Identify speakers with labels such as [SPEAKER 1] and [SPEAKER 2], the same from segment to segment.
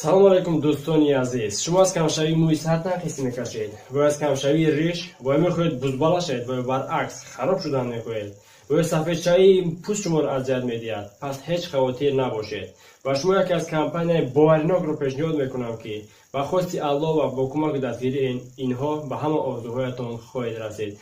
[SPEAKER 1] Салом алейкум, дӯстони азиз. Шумо аз камшавии мӯи сар танқисӣ мекашед ва аз камшавии риш ва мехоҳед бузбала шавед ва баръакс хароб шудан мехоҳед ва ё сафедшавии пӯст шуморо азият медиҳад, пас ҳеҷ хавотир набошед. Ба шумо яке аз компанияи боваринокро пешниҳод мекунам, ки ба хости Аллоҳ ва бо кӯмаки дастгирии инҳо ба ҳама орзуҳоятон хоҳед расид.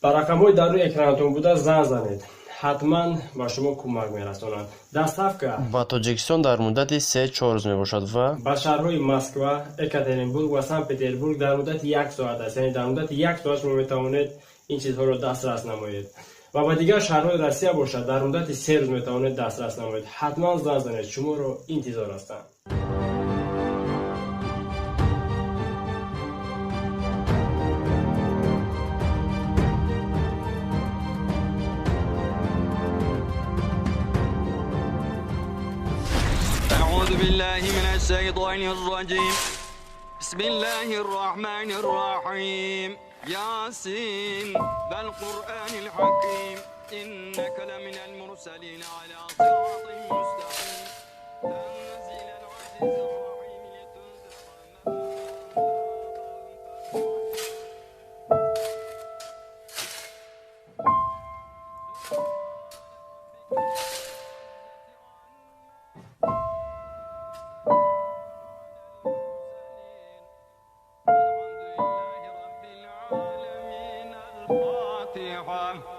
[SPEAKER 1] Ба рақамҳои дар рӯи экранатон буда занг занед, ҳатман ба шумо кӯмак мерасонанд. Доставка
[SPEAKER 2] ба Тоҷикистон дар муддати 3-4 рӯз мебошад ва
[SPEAKER 1] ба шаҳрҳои Москва, Екатеринбург ва Санкт Петербург дар муддати як соат аст. Яъне дар муддати як соат шумо метавонед ин чизҳоро дастрас намоед. Ва ба дигар шаҳрҳои Россия бошад, дар муддати 3 рӯз метавонед дастрас намоед. Ҳатман занг занед, шуморо интизор ҳастанд.
[SPEAKER 3] أعوذ بالله من الشيطان الرجيم. بسم الله الرحمن الرحيم. ياسين بالقرآن الحكيم. إنك لمن المرسلين على صراط مستقيم. تنزيل العزيز الرحيم لتنذر من الحمد لله رب العالمين. الفاتحة.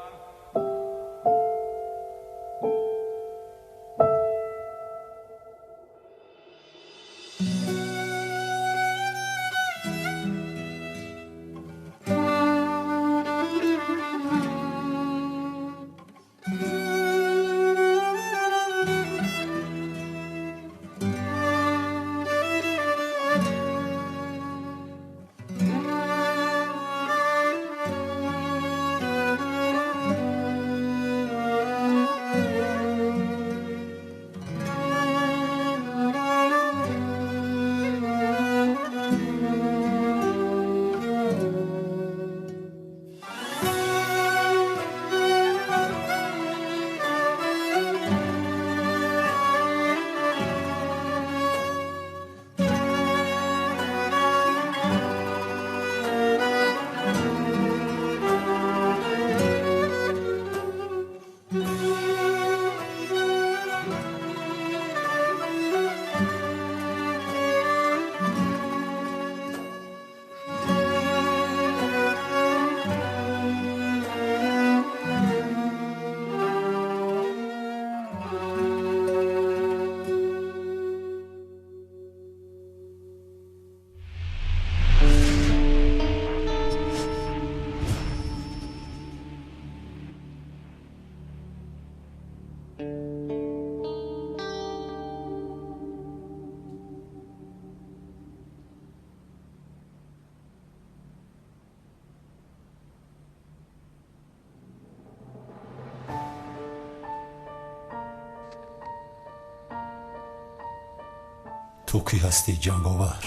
[SPEAKER 4] Ту кӣ ҳастӣ, ҷанговар?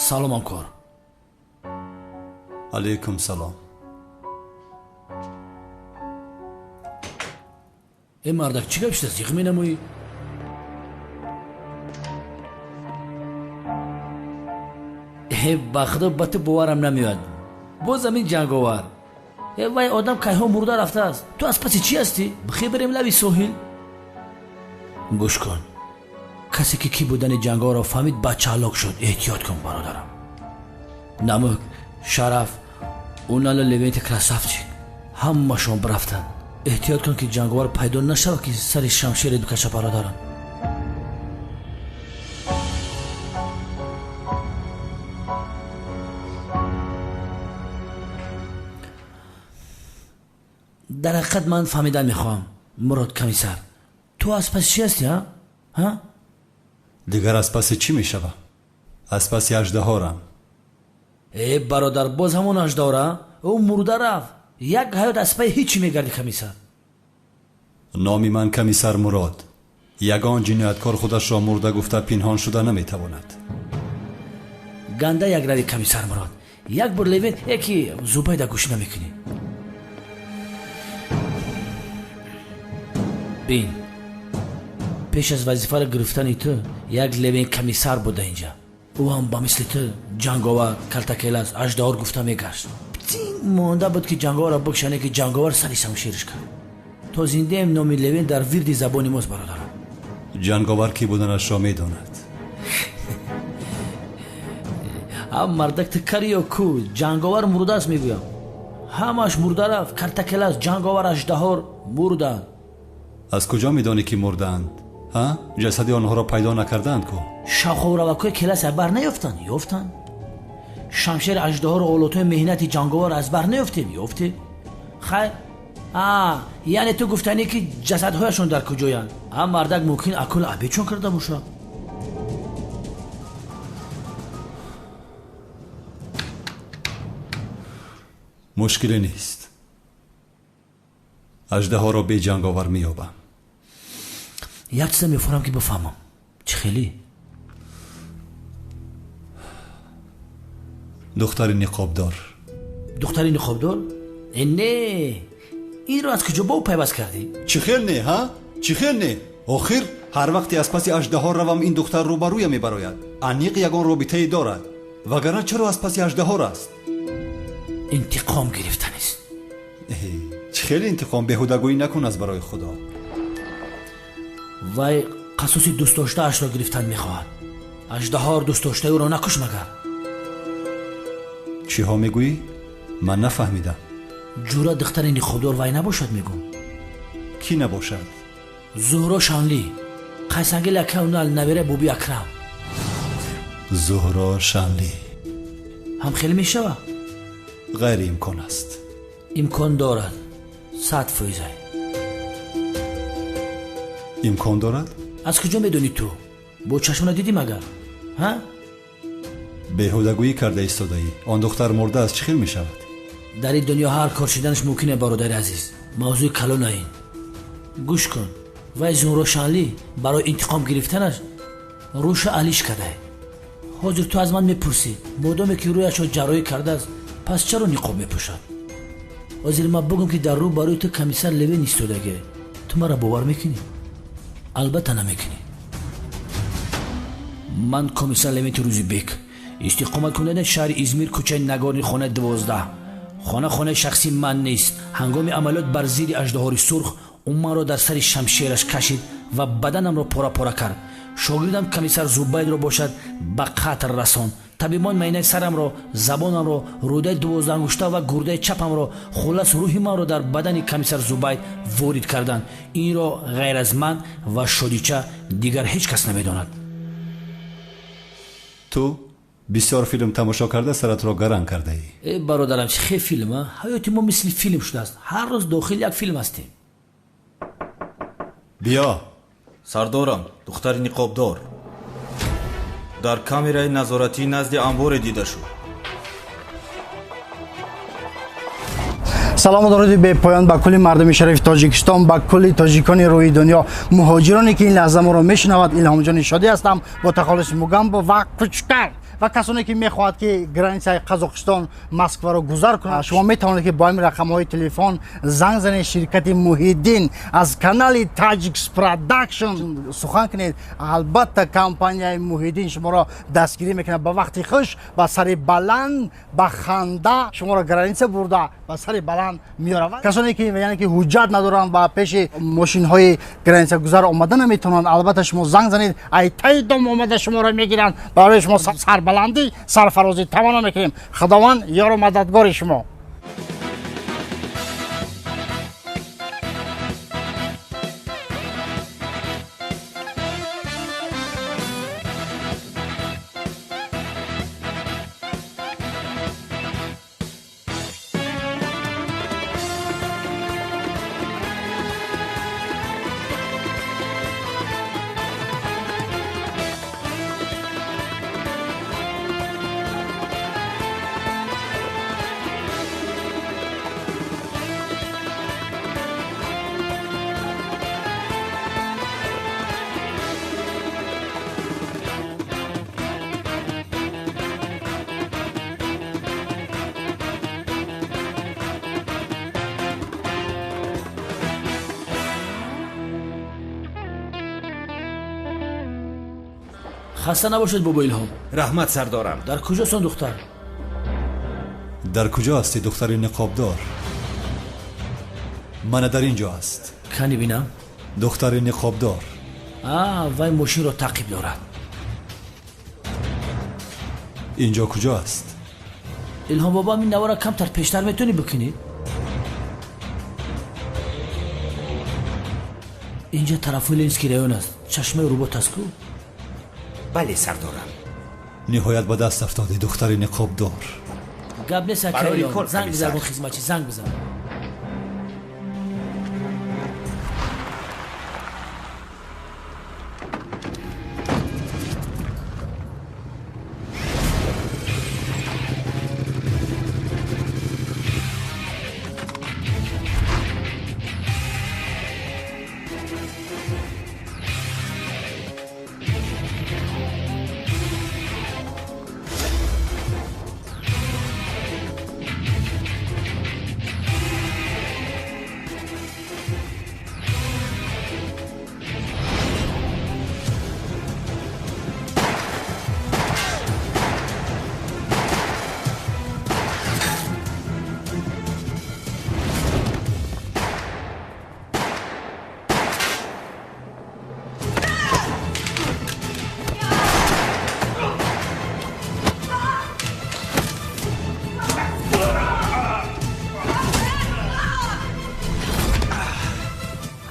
[SPEAKER 5] Салом, ҳамкор.
[SPEAKER 4] Алайкум салом.
[SPEAKER 5] Э, мардак, чӣ гап шуда, зиқ менамоӣ? Э, ба худо, ба ту боварам намеояд. Боз ҳамин ҷанговар. Э, вай одам кайҳо мурда рафтааст. Ту аз паси чӣ ҳастӣ? Бихе берем лаби соҳил. Гӯш кун, касе ки кӣ будани ҷанговарро фаҳмид, бача ҳалок шуд. Эҳтиёт кун, бародарам. Намук, Шараф, Унала, Левенти красавчик, ҳамашон рафтанд. Эҳтиёт кун, ки ҷанговар пайдо нашавад, ки сари шамшерет бикаша, бародарам. Дар ҳақиқат ман фаҳмидан мехоҳам, Мурод комиссар, ту аз паси чӣ ҳастӣ, а? Ҳа?
[SPEAKER 4] Дигар аз паси чӣ мешавам? Аз паси аждаҳорам.
[SPEAKER 5] Э, бародар, боз ҳамон аждаҳора? Ӯ мурда рафт. Як ҳаёт аз пайи ҳеҷ чӣ мегардӣ, комиссар.
[SPEAKER 4] Номи ман комиссар Мурод. Ягон ҷинояткор худашро мурда гуфта пинҳон шуда наметавонад.
[SPEAKER 5] Ганда як рави, комиссар Мурод. Як бор Левент яки Зубайда гӯш намекунӣ. Бин. Пеш аз вазифаро гирифтани ту як Левен комиссар буда инҷа. Ӯ ҳам ба мисли ту ҷанговар, калтакелас, аждаҳор гуфта мегашт. Птин монда буд ки ҷанговарро бикшане, ки ҷанговар сари шамшериш кард. То зиндаем номи Левен дар вирди забони мост, бародарам.
[SPEAKER 4] Ҷанговар кӣ буданашро медонад.
[SPEAKER 5] Ҳам мардак ту кари ё ку? Ҷанговар мурдааст мегӯям. Ҳамаш мурда рафт. Калтакелас, ҷанговар, аждаҳор мурданд.
[SPEAKER 4] Аз куҷо медонӣ ки мурдаанд? Ҳа? Ҷасади онҳоро пайдо накардаанд ку?
[SPEAKER 5] Шавховравакҳои келас аз бар наёфтанд? Ёфтанд. Шамшери аждаҳору олотҳои меҳнати ҷанговар аз бар наёфтем? Ёфтем. Хайр, яъне ту гуфтанӣ ки ҷасадҳояшон дар куҷоянд? А мардак мумкин акул абечон карда бошад.
[SPEAKER 4] Мушкиле нест. Аждаҳоро бе ҷанговар меёбам.
[SPEAKER 5] Як чиза мефурам ки бифаҳмам. Чӣ хеле?
[SPEAKER 4] Духтари ниқобдор.
[SPEAKER 5] Духтари ниқобдор? Э не, инро аз куҷо ба ӯ пайваст кардӣ?
[SPEAKER 4] Чӣ хел не, ҳа? Чӣ хел не? Охир ҳар вақте аз паси аждаҳор равам, ин духтар рӯбарӯя мебарояд. Аниқ ягон робитае дорад. Вагарна чаро аз паси аждаҳор аст?
[SPEAKER 5] Интиқом гирифтанист.
[SPEAKER 4] Чӣ хеле интиқом? Беҳудагӯӣ накун аз барои Худо.
[SPEAKER 5] Вай қасоси дӯстдоштаашро гирифтан мехоҳад. Аждаҳор дӯстдоштаи ӯро накуш магар.
[SPEAKER 4] Чиҳо мегӯӣ? Ман нафаҳмидам.
[SPEAKER 5] Ҷура духтари ниқобдор вай набошад мегӯм.
[SPEAKER 4] Кӣ набошад?
[SPEAKER 5] Зуҳро Шанлӣ, қайсангил акаунал набера Буби Акрам.
[SPEAKER 4] Зуҳро Шанлӣ
[SPEAKER 5] ҳам хеле мешава?
[SPEAKER 4] Ғайриимкон аст.
[SPEAKER 5] Имкон дорад, 100%.
[SPEAKER 4] Имкон дорад?
[SPEAKER 5] Аз куҷо медонӣ ту? Бо чашмона дидӣ магар? Ҳа?
[SPEAKER 4] Беҳудагӯӣ карда истодаӣ. Он духтар мурда аст, чӣ хел мешавад?
[SPEAKER 5] Дар ин дунё ҳар кор шиданаш мумкин, бародари азиз. Мавзӯи калона ин. Гӯш кун, вай Зуҳро Шанлӣ барои интиқом гирифтанаш рӯша алиш кардае. Ҳозир ту аз ман мепурсӣ, модоме ки рӯяшро ҷарроҳӣ кардааст, пас чаро ниқоб мепӯшад? Ҳозир ман бигӯм ки дар рӯ барои ту комиссар Левен истодагӣ, ту маро бовар мекунӣ? Албатта намекунӣ. Ман комиссар Левенти Рӯзибек, истиқоматкунандаи шаҳри Измир, кӯчаи Нагорни, хонаи 12. Хона хонаи шахсии ман нест. Ҳангоми амалиёт бар зидди аждаҳори сурх ӯ манро дар сари шамшераш кашид ва баданамро пора-пора кард. Шогирдам комиссар Зубайдро бошад ба қатл расон. Табибон майнаи сарамро, забонамро, рӯдаи 12 ангушта ва гурдаи чапамро, хуллас рӯҳи манро дар бадани комиссар Зубайд ворид карданд. Инро ғайр аз ман ва Шодича дигар ҳеҷ кас намедонад.
[SPEAKER 4] Ту бисёр филм тамошо карда саратро гаранг кардаӣ.
[SPEAKER 5] Э бародарам, чӣ хел филм, а? Ҳаёти мо мисли филм шудааст. Ҳар рӯз дохили як филм ҳастем.
[SPEAKER 4] Биё.
[SPEAKER 6] Сардорам, духтари ниқобдор дар камераи назоратӣ назди анборе дида шуд.
[SPEAKER 7] Салому дуруди бепоён ба кулли мардуми шарифи Тоҷикистон, ба кулли тоҷикони рӯи дунё, муҳоҷироне ки ин лаҳза моро мешунавад. Илҳомҷони Шодӣ ҳастам бо тахаллуси Мугамбо ва Кучкар ва касоне ки мехоҳад ки границаи Қазоқистон Москваро гузар кунад, шумо метавонед ки бо ҳамин рақамҳои телефон занг занед. Ширкати Муҳиддин аз канали Таҷикс Продакшн сухан кунед. Албатта компанияи Муҳиддин шуморо дастгирӣ мекунад. Ба вақти хуш, ба сари баланд, ба ханда шуморо граница бурда ба сари баланд меоравад. Касоне ки яъне ки ҳуҷҷат надоранд ва пеши мошинҳои границагузар омада наметавонанд, албатта шумо занг занед, ай таи дом омада шуморо мегиранд. Барои шумо сарбаландӣ, сарфарозӣ таманно мекунем. Худованд ёру мададгори шумо.
[SPEAKER 5] Хаста набошед, бобо Илҳом.
[SPEAKER 8] Раҳмат, сардорам.
[SPEAKER 5] Дар куҷост он духтар?
[SPEAKER 4] Дар куҷо ҳастӣ, духтари ниқобдор? Мана дар ин ҷо аст.
[SPEAKER 5] Кани бинам.
[SPEAKER 4] Духтари ниқобдор.
[SPEAKER 5] Вай мошинро таъқиб дорад.
[SPEAKER 4] Ин ҷо куҷо аст?
[SPEAKER 5] Илҳом бобо, ин навора камтар пештар метавонӣ бикунӣ? Инҷа тарафҳои Ленинский район аст. Чашмаи рубот аст ку?
[SPEAKER 8] Бале, сардорам.
[SPEAKER 4] Ниҳоят ба даст афтодӣ, духтари ниқобдор.
[SPEAKER 5] Гап нест, ака Илҳом. Занг бизан, он хизматчӣ, занг бизан.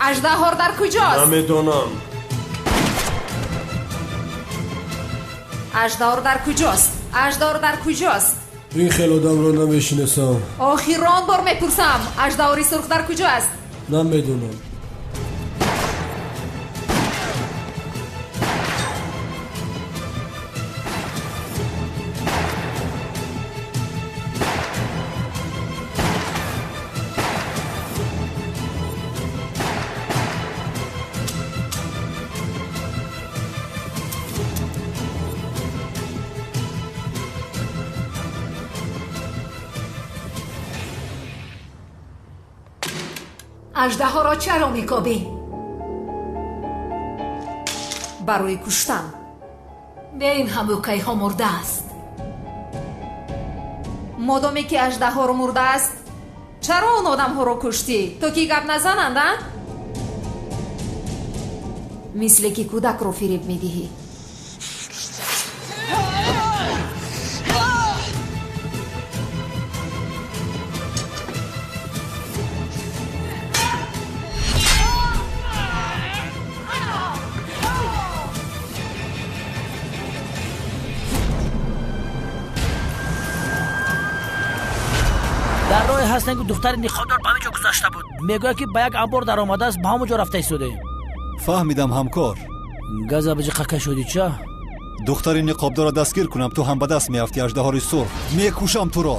[SPEAKER 9] Аждаҳор дар куҷост?
[SPEAKER 1] Намедонам.
[SPEAKER 9] Аждаҳор дар куҷост? Аждаҳор дар куҷост?
[SPEAKER 1] Ин хел одамро намешинасам.
[SPEAKER 9] Охирон бор мепурсам, аждаҳори сурх дар куҷо аст?
[SPEAKER 1] Намедонам.
[SPEAKER 9] Аждаҳоро чаро мекобӣ? Барои куштан.
[SPEAKER 10] Бе ин ҳам ӯкайҳо мурдааст.
[SPEAKER 9] Модоме ки аждаҳор мурдааст, чаро он одамҳоро куштӣ? То ки гап назананд, а? Мисле ки кӯдакро фиреб медиҳӣ.
[SPEAKER 5] Дар роҳе ҳастем, ки духтари ниқобдор ба ҳамин ҷо гузашта буд. Мегӯяд, ки ба як амбор даромадааст, ба ҳамон ҷо рафта истодаем.
[SPEAKER 4] Фаҳмидам, ҳамкор.
[SPEAKER 5] Газа биҷиқа кашодӣ ча?
[SPEAKER 4] Духтари ниқобдорро дастгир кунам, ту ҳам ба даст меафтӣ, аждаҳори сурх. Мекушам туро.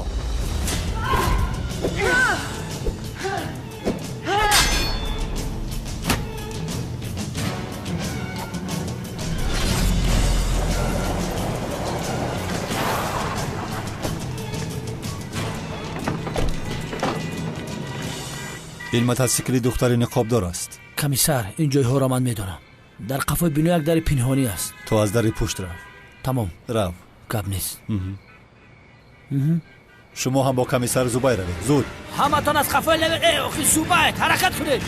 [SPEAKER 4] Ин мотосикли духтари ниқобдор аст.
[SPEAKER 5] Комиссар, ин ҷойҳоро ман медонам. Дар қафои бино як дари пинҳонӣ аст.
[SPEAKER 4] Ту аз дари пушт рав.
[SPEAKER 5] Тамом.
[SPEAKER 4] Рав.
[SPEAKER 5] Гап нест.
[SPEAKER 4] Шумо ҳам бо комиссар Зубайр равед. Зуд.
[SPEAKER 5] Ҳаматон аз қафои лаве. Э, охи Зубайр, ҳаракат кунед.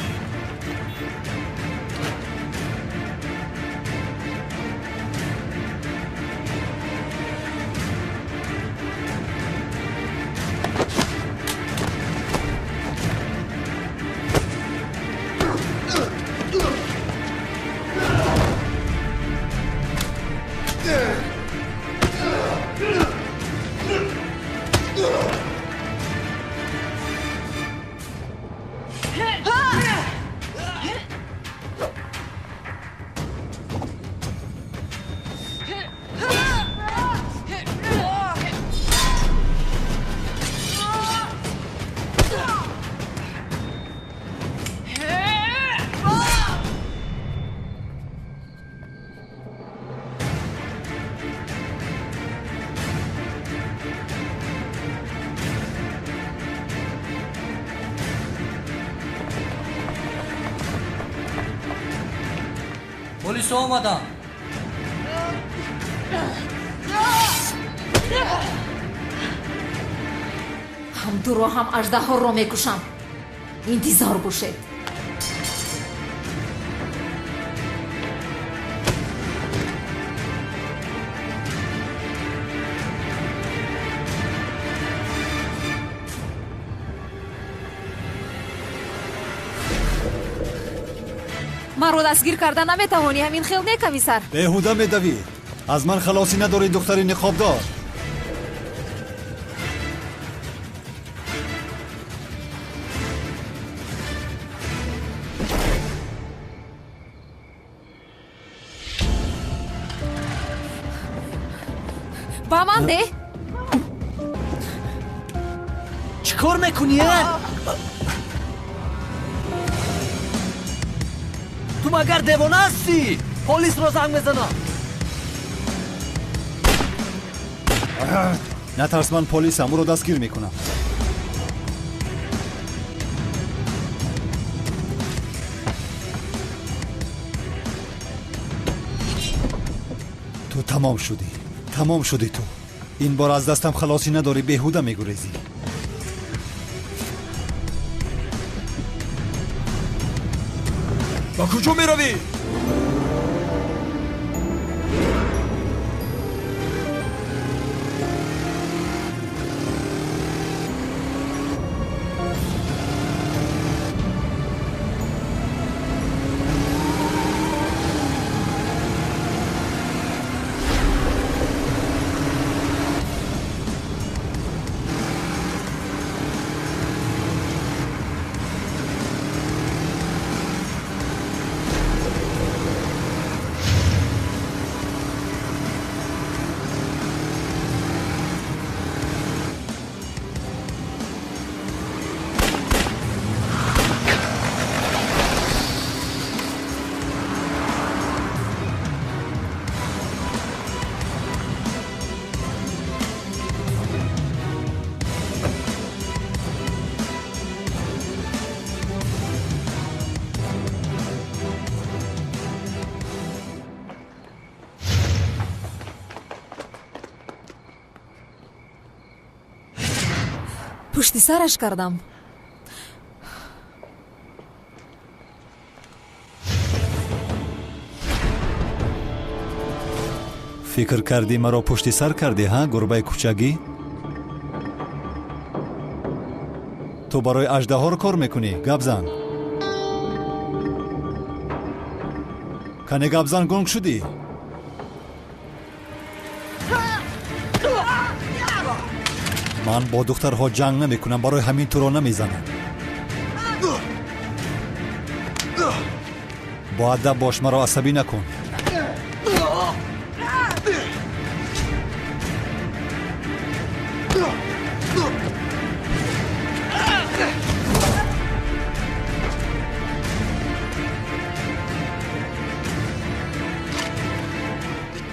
[SPEAKER 11] Полисҳо омаданд.
[SPEAKER 9] Ҳам туро, ҳам аждаҳоро мекушам. Интизор бошед. Маро дастгир карда наметавонӣ, ҳамин хел не, комиссар?
[SPEAKER 4] Беҳуда медавӣ. Аз ман халосӣ надорӣ, духтари ниқобдор.
[SPEAKER 9] Ба ман де?
[SPEAKER 5] Чӣ кор мекунӣ? Ту магар девона ҳастӣ? Полисро занг мезанам.
[SPEAKER 4] Натарс, ман полисам, ӯро дастгир мекунам. Ту тамом шудӣ, тамом шудӣ ту. Ин бор аз дастам халосӣ надорӣ, беҳуда мегурезӣ.
[SPEAKER 11] Ба куҷо меравӣ?
[SPEAKER 9] Пушти сараш кардам.
[SPEAKER 4] Фикр кардӣ маро пушти сар кардӣ, ҳа, гурбаи кӯчагӣ? Ту барои аждаҳор кор мекунӣ? Гап зан. Кане гап зан, гунг шудӣ? Ман бо духтарҳо ҷанг намекунам, барои ҳамин туро намезанам. Боадаб бош, маро асабӣ накун.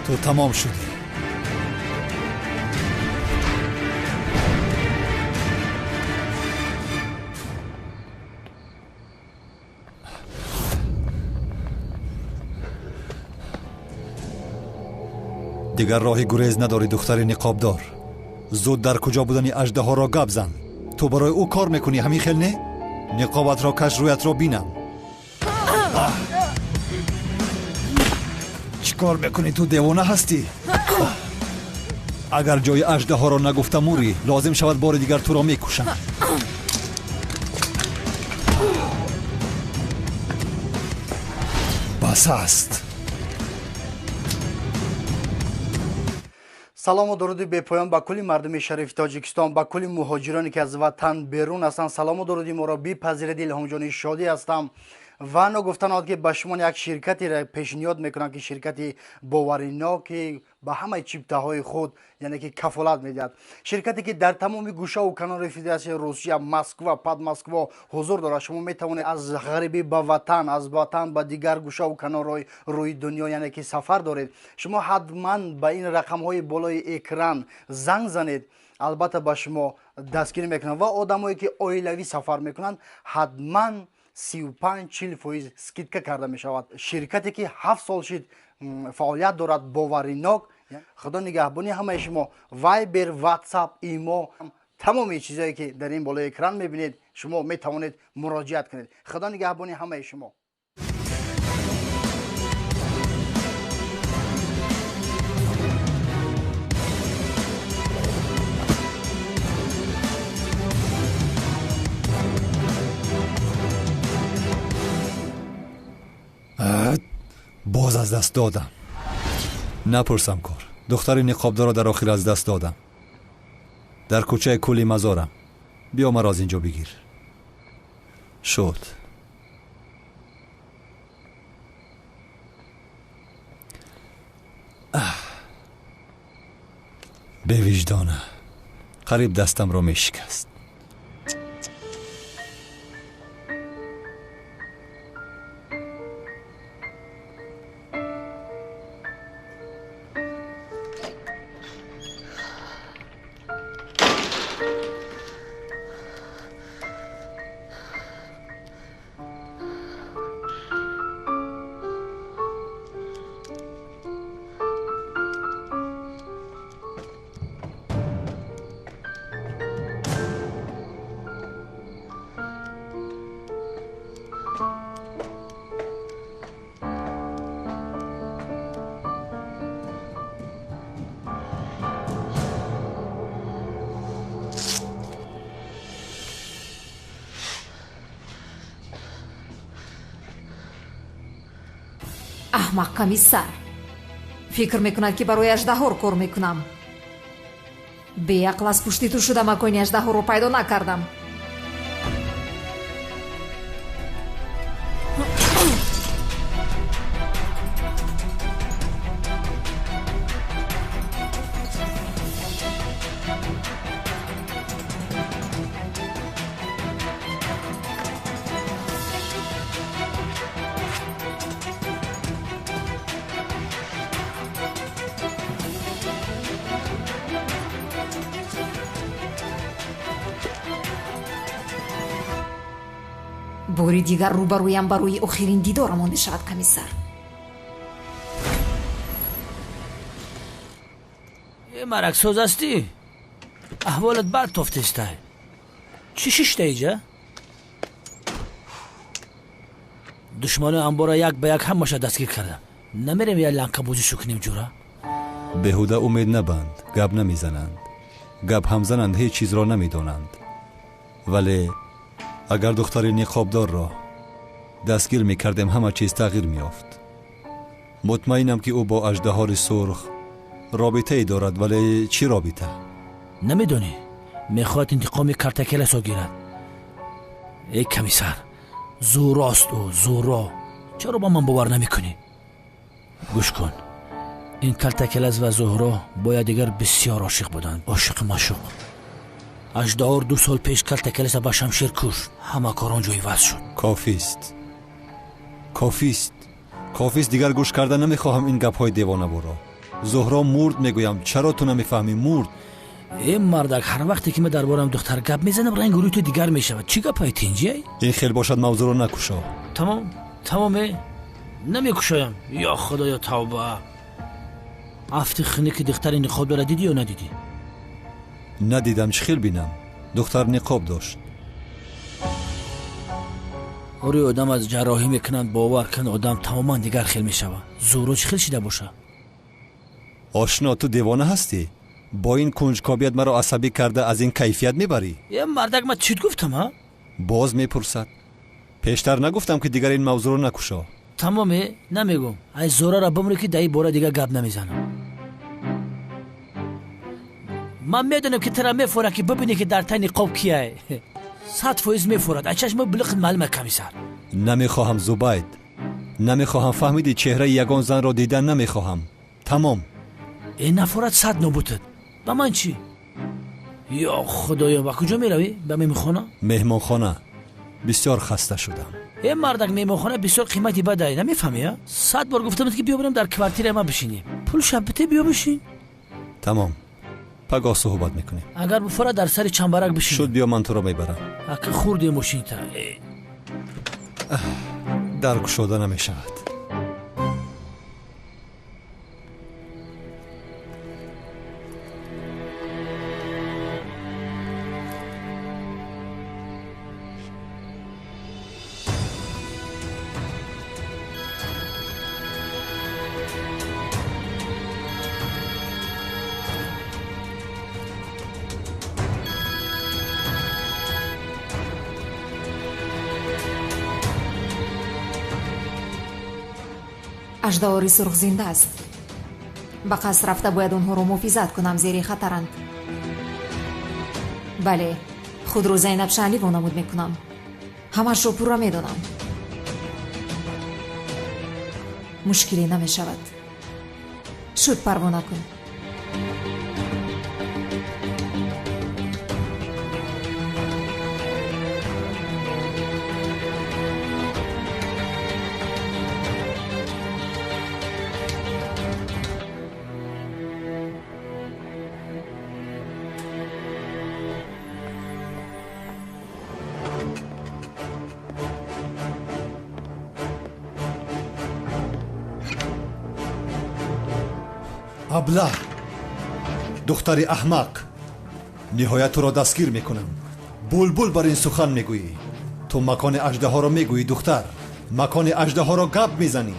[SPEAKER 4] Ту тамом шудӣ. Дигар роҳи гурез надорӣ, духтари ниқобдор. Зуд дар куҷо будани аждаҳоро гап зан. Ту барои ӯ кор мекунӣ, ҳамин хел не? Ниқобатро каш, рӯятро бинам. Чӣ кор мекунӣ? Ту девона ҳастӣ? Агар ҷои аждаҳоро нагуфта мурӣ, лозим шавад бори дигар туро мекушам. Бас аст.
[SPEAKER 7] Салому дуруди бепоён ба кулли мардуми шарифи Тоҷикистон, ба кулли муҳоҷироне ки аз ватан берун ҳастанд. Салому дуруди моро бипазиред. Илҳомҷони Шодӣ ҳастам ва ногуфта наояд ки ба шумо як ширкатеро пешниҳод мекунам ки ширкати боваринок ки ба ҳамаи чиптаҳои худ яъне ки кафолат медиҳад. Ширкате ки дар тамоми гӯшаву канори Федератсияи Русия, Москва, Подмосква ҳузур дорад. Шумо метавонед аз ғарибӣ ба ватан, аз ватан ба дигар гӯшаву канорҳои рӯи дунё яъне ки сафар доред. Шумо ҳатман ба ин рақамҳои болои экран занг занед, албатта ба шумо дастгирӣ мекунанд. Ва одамое ки оилавӣ сафар мекунанд, ҳатман 35-40% скидка карда мешавад. Ширкате ки 7 сол шид фаъолият дорад, боваринок, Худо нигаҳбони ҳамаи шумо. Вайбер, Ватсап, Имо, тамоми чизое ки дар ин болои экран мебинед, шумо метавонед муроҷиат кунед. Худо нигаҳбони ҳамаи шумо.
[SPEAKER 4] Боз аз даст додам. Напурсам кор. Духтари ниқобдорро дар охир аз даст додам. Дар кӯчаи кӯли мазорам. Биё маро аз ин ҷо бигир. Шуд. Бевиҷдона. Қариб дастамро мешикаст.
[SPEAKER 9] Аҳмақ комиссар фикр мекунад, ки барои аждаҳор кор мекунам. Беақл аз пушти ту шуда макони аждаҳорро пайдо накардам. Бори дигар рӯбарӯям барои охирин дидорамон мешавад, комиссар.
[SPEAKER 5] Э мараксоз ҳастӣ? Аҳволат бад тофтестай. Чӣ шишта иҷа? Душманои амбора як ба як ҳамаша дастгир кардам. Намерем як ланкабозишу кунем, ҷура?
[SPEAKER 4] Беҳуда умед набанд, гап намезананд. Гап ҳам зананд, ҳеҷ чизро намедонанд. Вале агар духтари ниқобдорро дастгир мекардем, ҳама чиз тағйир меёфт. Мутмаинам, ки ӯ бо аждаҳори сурх робитае дорад, вале чӣ робита?
[SPEAKER 5] Намедонӣ, мехоҳад интиқоми картакеласо гирад. Эй комиссар, зӯрост ӯ, зӯро. Чаро ба ман бовар намекунӣ? Гӯш кун, ин калтакелас ва Зуҳро бо якдигар бисёр ошиқ буданд, ошиқи маъшуқ. Аждаҳор 2 сол пеш калтакеласа ба шамшер кушт. Ҳама кор он ҷо иваз шуд.
[SPEAKER 4] Кофист, кофист, кофист. Дигар гӯш карда намехоҳам ин гапҳои девонаборо. Зуҳро мурд, мегӯям. Чаро ту намефаҳмӣ? Мурд.
[SPEAKER 5] Э мардак, ҳар вақте ки ман дар бораам духтар гап мезанам, ранги рӯи ту дигар мешавад. Чӣ гапҳои тинҷиай?
[SPEAKER 4] Ин хел бошад, мавзӯъро накушо.
[SPEAKER 5] Тамом, тамоме, намекушоям. Ё худоё, тавба. Афти хунуки духтари ниқобдора дидӣ ё надидӣ?
[SPEAKER 4] Надидам, чӣ хел бинам? Духтар ниқоб дошт.
[SPEAKER 5] Ори одам аз ҷарроҳӣ мекунанд, бовар кун, одам тамоман дигар хел мешавад. Зӯро чӣ хел шида боша?
[SPEAKER 4] Ошно, ту девона ҳастӣ? Бо ин кунҷкобият маро асабӣ карда, аз ин кайфият мебарӣ?
[SPEAKER 5] Е мардак, ман чит гуфтам, ҳа?
[SPEAKER 4] Боз мепурсад. Пештар нагуфтам, ки дигар ин мавзӯъро накушо?
[SPEAKER 5] Тамоме, намегӯм. Ай Зӯрара бимрӣ, ки дар ин бора дигар гап намезанам. Ман медонам, ки тура мефорад, ки бибинӣ, ки дар таи ниқоб кияй. 100% мефорад. Ай чашми билиқит маълума, комиссар.
[SPEAKER 4] Намехоҳам, Зубайд, намехоҳам. Фаҳмидӣ? Чеҳраи ягон занро дидан намехоҳам. Тамом.
[SPEAKER 5] Э нафорад, сад нобутад. Ба ман чӣ? Ё худоё, ба куҷо меравӣ? Ба меҳмонхона?
[SPEAKER 4] Меҳмонхона. Бисёр хаста шудам.
[SPEAKER 5] Э мардак, меҳмонхона бисёр қимати бадай, намефаҳмӣ? А 100 бор гуфтамед, ки биё бирем дар квартираи ман бишинем. Пул шаббите, биё бишин.
[SPEAKER 4] Тамом, пагоҳ суҳбат мекунем.
[SPEAKER 5] Агар буфора, дар сари чамбарак бишин.
[SPEAKER 4] Шуд, биё, ман туро мебарам.
[SPEAKER 5] Ака хурде мошинта.
[SPEAKER 4] Дар кушода намешавад.
[SPEAKER 9] Аждаҳори сурх зинда аст. Ба қаср рафта бояд онҳоро муҳофизат кунам, зери хатаранд. Бале, худро Зайнаб Шаҳлӣ вонамуд мекунам. Ҳамашро пурра медонам. Мушкиле намешавад. Шуд, парво накун.
[SPEAKER 4] Аблаҳ, духтари аҳмақ, ниҳоят туро дастгир мекунам. Булбул бар ин сухан мегӯӣ. Ту макони аждаҳоро мегӯӣ, духтар. Макони аждаҳоро гап мезанӣ.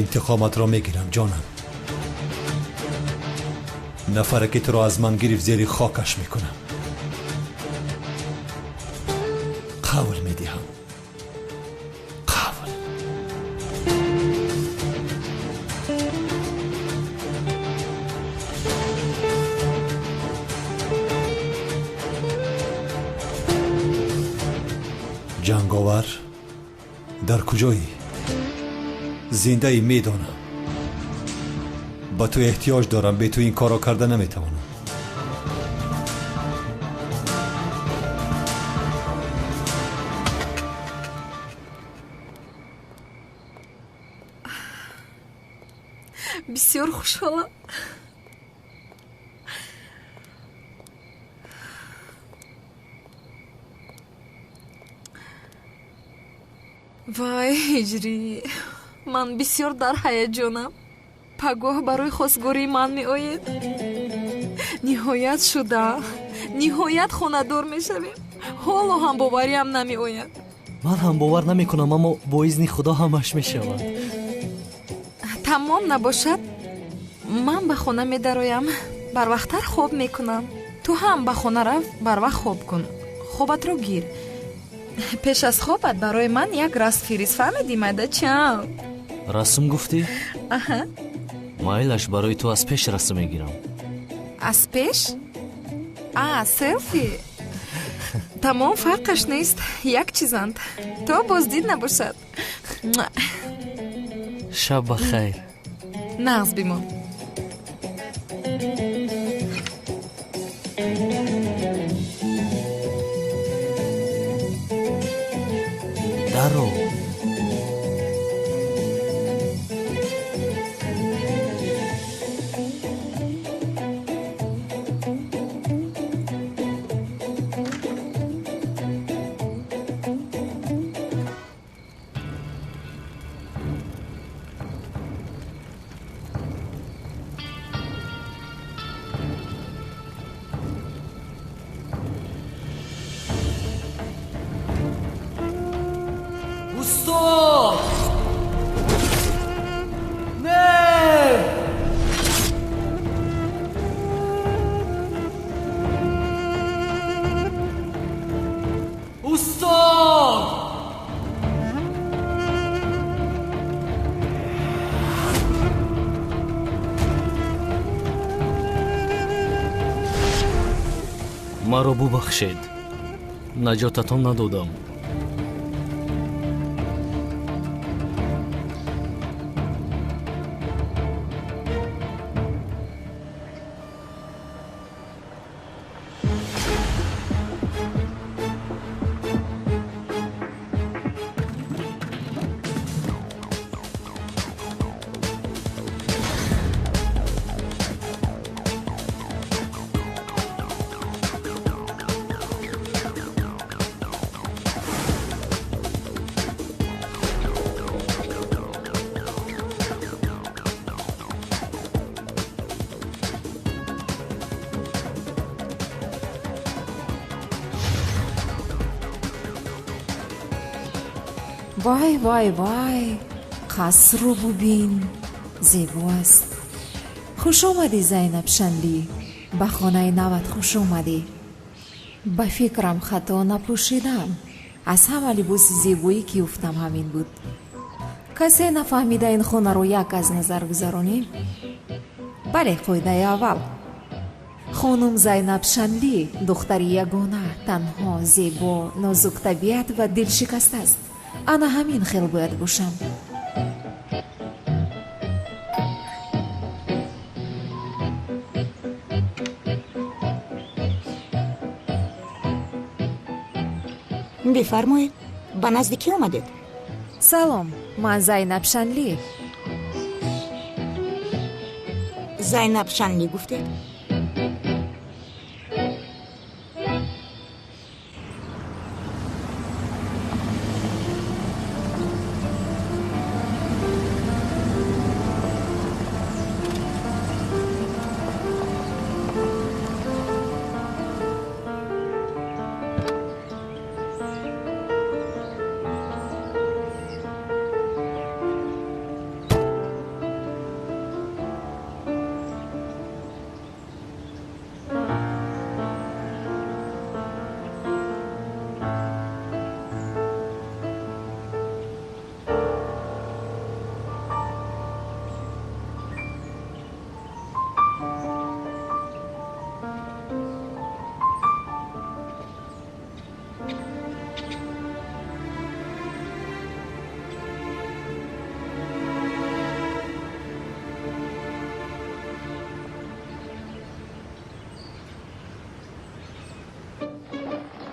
[SPEAKER 4] Интиқоматро мегирам, ҷонам. Нафаре ки туро аз ман гирифт, зери хокаш мекунам. Қавл медиҳам. Қавл. Ҷанговар, дар куҷоӣ? Зиндаӣ, медонам. Ба ту эҳтиёҷ дорам, бе ту ин корро карда наметавонам.
[SPEAKER 11] Бисёр хушҳолам. Вай, ҳиҷрӣ, ман бисёр дар ҳаяҷонам. Пагоҳ барои хостгории ман меоед. Ниҳоят шуда, ниҳоят хонадор мешавем. Ҳоло ҳам бовариам намеояд.
[SPEAKER 12] Ман ҳам бовар намекунам, аммо бо изни Худо ҳамаш мешавад.
[SPEAKER 11] Тамом набошад, ман ба хона медароям, барвақттар хоб мекунам. Ту ҳам ба хона рав, барвақт хоб кун. Хобатро гир. Пеш аз хобат барои ман як расм фирист, фаҳмидӣ, майдачам?
[SPEAKER 12] Расм гуфтӣ?
[SPEAKER 11] Аҳа.
[SPEAKER 12] Майлаш, барои ту аз пеш расм мегирам.
[SPEAKER 11] Аз пеш? А, селфи? Тамом, фарқаш нест, як чизанд. То боздид набошад.
[SPEAKER 12] Шаб ба хайр.
[SPEAKER 11] Нағз бимон.
[SPEAKER 12] Даро. Устод! Не! Устод! Маро бубахшед. Наҷотатон надодам.
[SPEAKER 9] Вай, вай, вай, қасру бубин, зебо аст. Хуш омадӣ, Зайнаб Шанлӣ, ба хонаи нават хуш омадӣ. Ба фикрам, хато напӯшидам. Аз ҳама либоси зебоӣ ки ёфтам, ҳамин буд. Касе нафаҳмида ин хонаро як аз назар гузаронем. Бале, қоидаи аввал: хонум Зайнаб Шанлӣ духтари ягона, танҳо, зебо, нозуктабиат ва дилшикаста аст. Ана ҳамин хел бояд бошам.
[SPEAKER 13] Бифармоед, ба назди кӣ омадед?
[SPEAKER 9] Салом, ман Зайнаб Шанлӣ.
[SPEAKER 13] Зайнаб Шанлӣ гуфтед?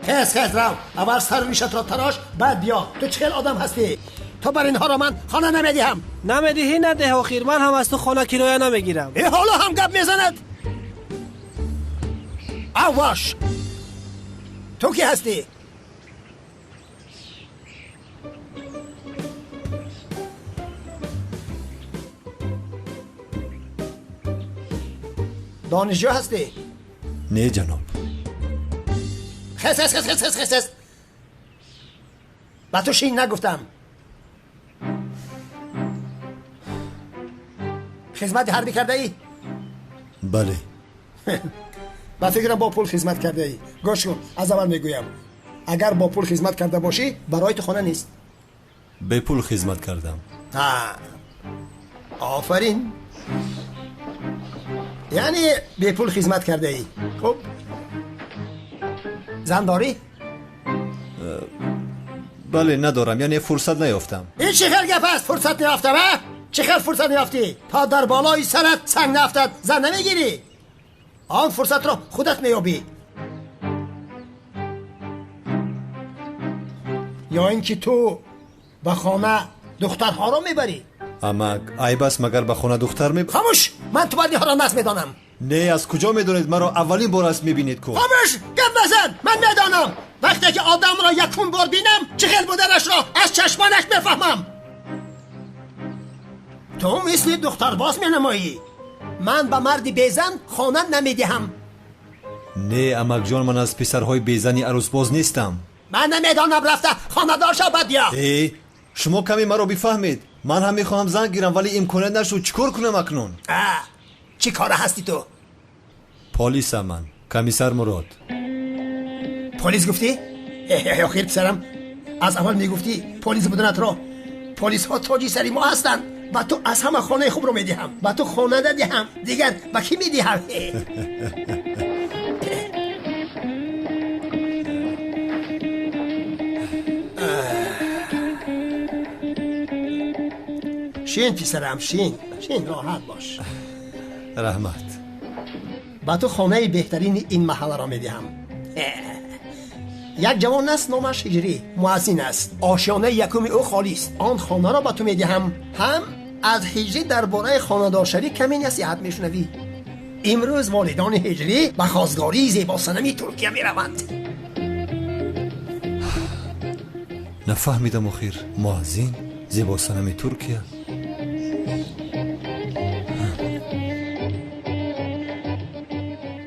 [SPEAKER 14] Хез, хез, рав, аввал сару ришатро тарош, баъд биё. Ту чӣ хел одам ҳастӣ? То бар инҳоро ман хона намедиҳам.
[SPEAKER 15] Намедиҳӣ, надеҳ. Охир ман ҳам аз ту хона кироя намегирам.
[SPEAKER 14] Э, ҳоло ҳам гап мезанад. Аввош, ту кӣ ҳастӣ? Донишҷӯ ҳастӣ?
[SPEAKER 4] Не, ҷаноб.
[SPEAKER 14] Хез, хез, хез, хез, хез, хез! Ба ту шин нагуфтам. Хизмати ҳарбӣ кардаӣ?
[SPEAKER 4] Бале.
[SPEAKER 14] Ба фикрам, бо пул хизмат кардаӣ. Гӯш кун, аз аввал мегӯям: агар бо пул хизмат карда бошӣ, барои ту хона нест.
[SPEAKER 4] Бепул хизмат кардам.
[SPEAKER 14] Офарин, яъне бепул хизмат кардаӣ. Хуб, зан дорӣ?
[SPEAKER 4] Бале, надорам, яъне фурсат наёфтам.
[SPEAKER 14] Ин чӣ хел гап аст, фурсат наёфтам? А чӣ хел фурсат наёфтӣ? То дар болои сарат санг нафтад, зан намегирӣ. Он фурсатро худат меёбӣ ё ин ки ту ба хона духтарҳоро мебарӣ.
[SPEAKER 4] Амак, айб аст, магар ба хона духтар ме
[SPEAKER 14] Хомӯш! Ман ту бадиҳоро нас медонам.
[SPEAKER 4] Не, аз куҷо медонед? Маро аввалин бор аст мебинед ку.
[SPEAKER 14] Хомӯш, гап назан! Ман медонам. Вақте ки одамро якум бор бинам, чӣ хел буданашро аз чашмонаш мефаҳмам. Ту мисли духтарбоз менамоӣ. Ман ба марди безан хона намедиҳам.
[SPEAKER 4] Не, амакҷон, ман аз писарҳои безани арӯсбоз нестам.
[SPEAKER 14] Ман намедонам, рафта хонадор шав, баъд биё.
[SPEAKER 4] Э, шумо каме маро бифаҳмед. Ман ҳам мехоҳам зан гирам, вале имконият нашуд. Чӣ кор кунам акнун?
[SPEAKER 14] Чӣ кора ҳастӣ ту?
[SPEAKER 4] Полисам ман, комиссар Мурод.
[SPEAKER 14] Полис гуфтӣ? Охир, писарам, аз аввал мегуфтӣ полис буданатро. Полисҳо тоҷи сари мо ҳастанд. Ба ту аз ҳама хонаи хубро медиҳам. Ба ту хона надиҳам, дигар ба кӣ медиҳам? Шин, писарам, шин, шин, роҳат бош.
[SPEAKER 4] Раҳмат.
[SPEAKER 14] Ба ту хонаи беҳтарини ин маҳалларо медиҳам. Як ҷавон аст, номаш Ҳиҷрӣ, муаззин аст. Ошёнаи якуми ӯ холист. Он хонаро ба ту медиҳам. Ҳам аз Ҳиҷрӣ дар бораи хонадоршавӣ каме насиҳат мешунавӣ. Имрӯз волидони Ҳиҷрӣ ба хостгории зебосанами Туркия мераванд.
[SPEAKER 4] Нафаҳмидам охир, муаззин, зебосанами Туркия.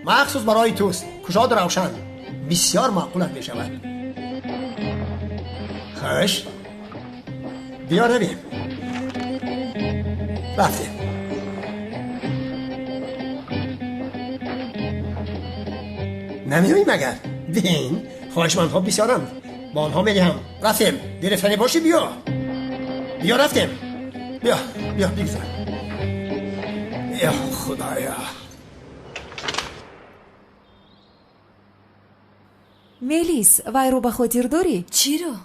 [SPEAKER 14] Махсус барои туст, кушоду равшан, бисёр маъқулат мешавад. Хуш, Биё равем. Рафтем. Намеоӣ магар? Бин, хоҳишмандҳо бисёранд. Ба онҳо медиҳам. Рафтем. Гирифтанӣ бошӣ биё. Биё рафтем. Биё, биё бигзар. Ё Худоё.
[SPEAKER 9] Мелис, вайро ба хотир дорӣ?
[SPEAKER 10] Чиро?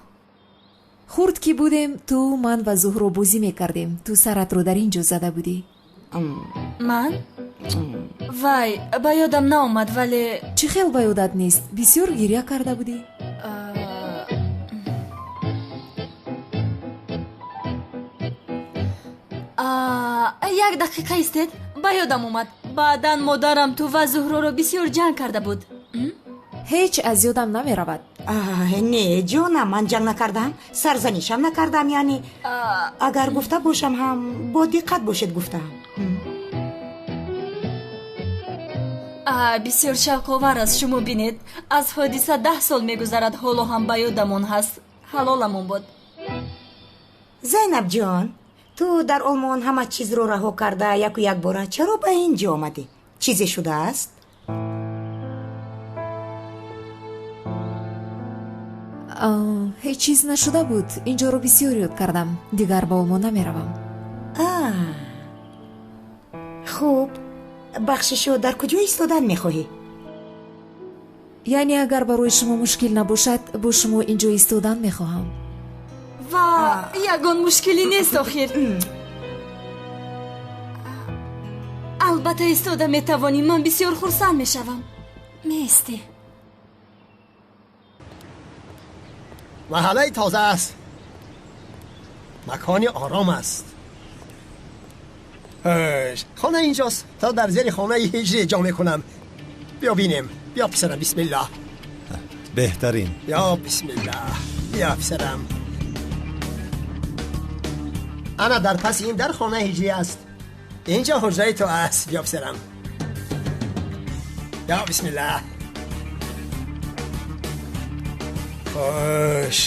[SPEAKER 9] Хурд ки будем, ту, ман ва Зуҳро бозӣ мекардем. Ту саратро дар ин ҷо зада будӣ.
[SPEAKER 10] Ман? Вай, ба ёдам наомад, вале
[SPEAKER 9] Чӣ хел ба ёдат нест? Бисёр гиря карда будӣ.
[SPEAKER 10] Як дақиқа истед, ба ёдам омад. Баъдан модарам ту ва Зуҳроро бисёр ҷанг карда буд.
[SPEAKER 9] Ҳеҷ аз ёдам намеравад.
[SPEAKER 13] Не, ҷонам, ман ҷанг накардам, сарзанишам накардам, яъне агар гуфта бошам ҳам бо диққат бошед гуфтаам.
[SPEAKER 10] Бисёр шавқовар аст, шумо бинед. Аз ҳодиса 10 сол мегузарад, ҳоло ҳам ба ёдамон ҳаст. Ҳалоламон бод.
[SPEAKER 13] Зайнабҷон, ту дар Олмон ҳама чизро раҳо карда яку якбора чаро ба ин ҷо омадӣ? Чизе шудааст?
[SPEAKER 9] Ҳеҷ чиз нашуда буд. Инҷоро бисёр ёд кардам. Дигар ба Олмон намеравам.
[SPEAKER 13] Хуб, бахшишо, дар куҷо истодан мехоҳӣ?
[SPEAKER 9] Яъне агар барои шумо мушкил набошад, бо шумо инҷо истодан мехоҳам.
[SPEAKER 10] Ва ягон мушкилӣ нест охир. Албатта истода метавонӣ, ман бисёр хурсанд мешавам. Меистӣ.
[SPEAKER 14] Маҳаллаи тоза аст. Макони ором аст. Хона инҷост. То дар зери хонаи ҳиҷрӣ ҷо мекунам. Биё бинем. Биё писарам, бисмиллаҳ.
[SPEAKER 4] Беҳтарин.
[SPEAKER 14] Ё бисмиллаҳ. Биё писарам. Ана дар паси ин дар хонаи ҳиҷрӣ аст. Инҷо ҳуҷраи ту аст. Биё писарам. Ё бисмиллаҳ. Хуш.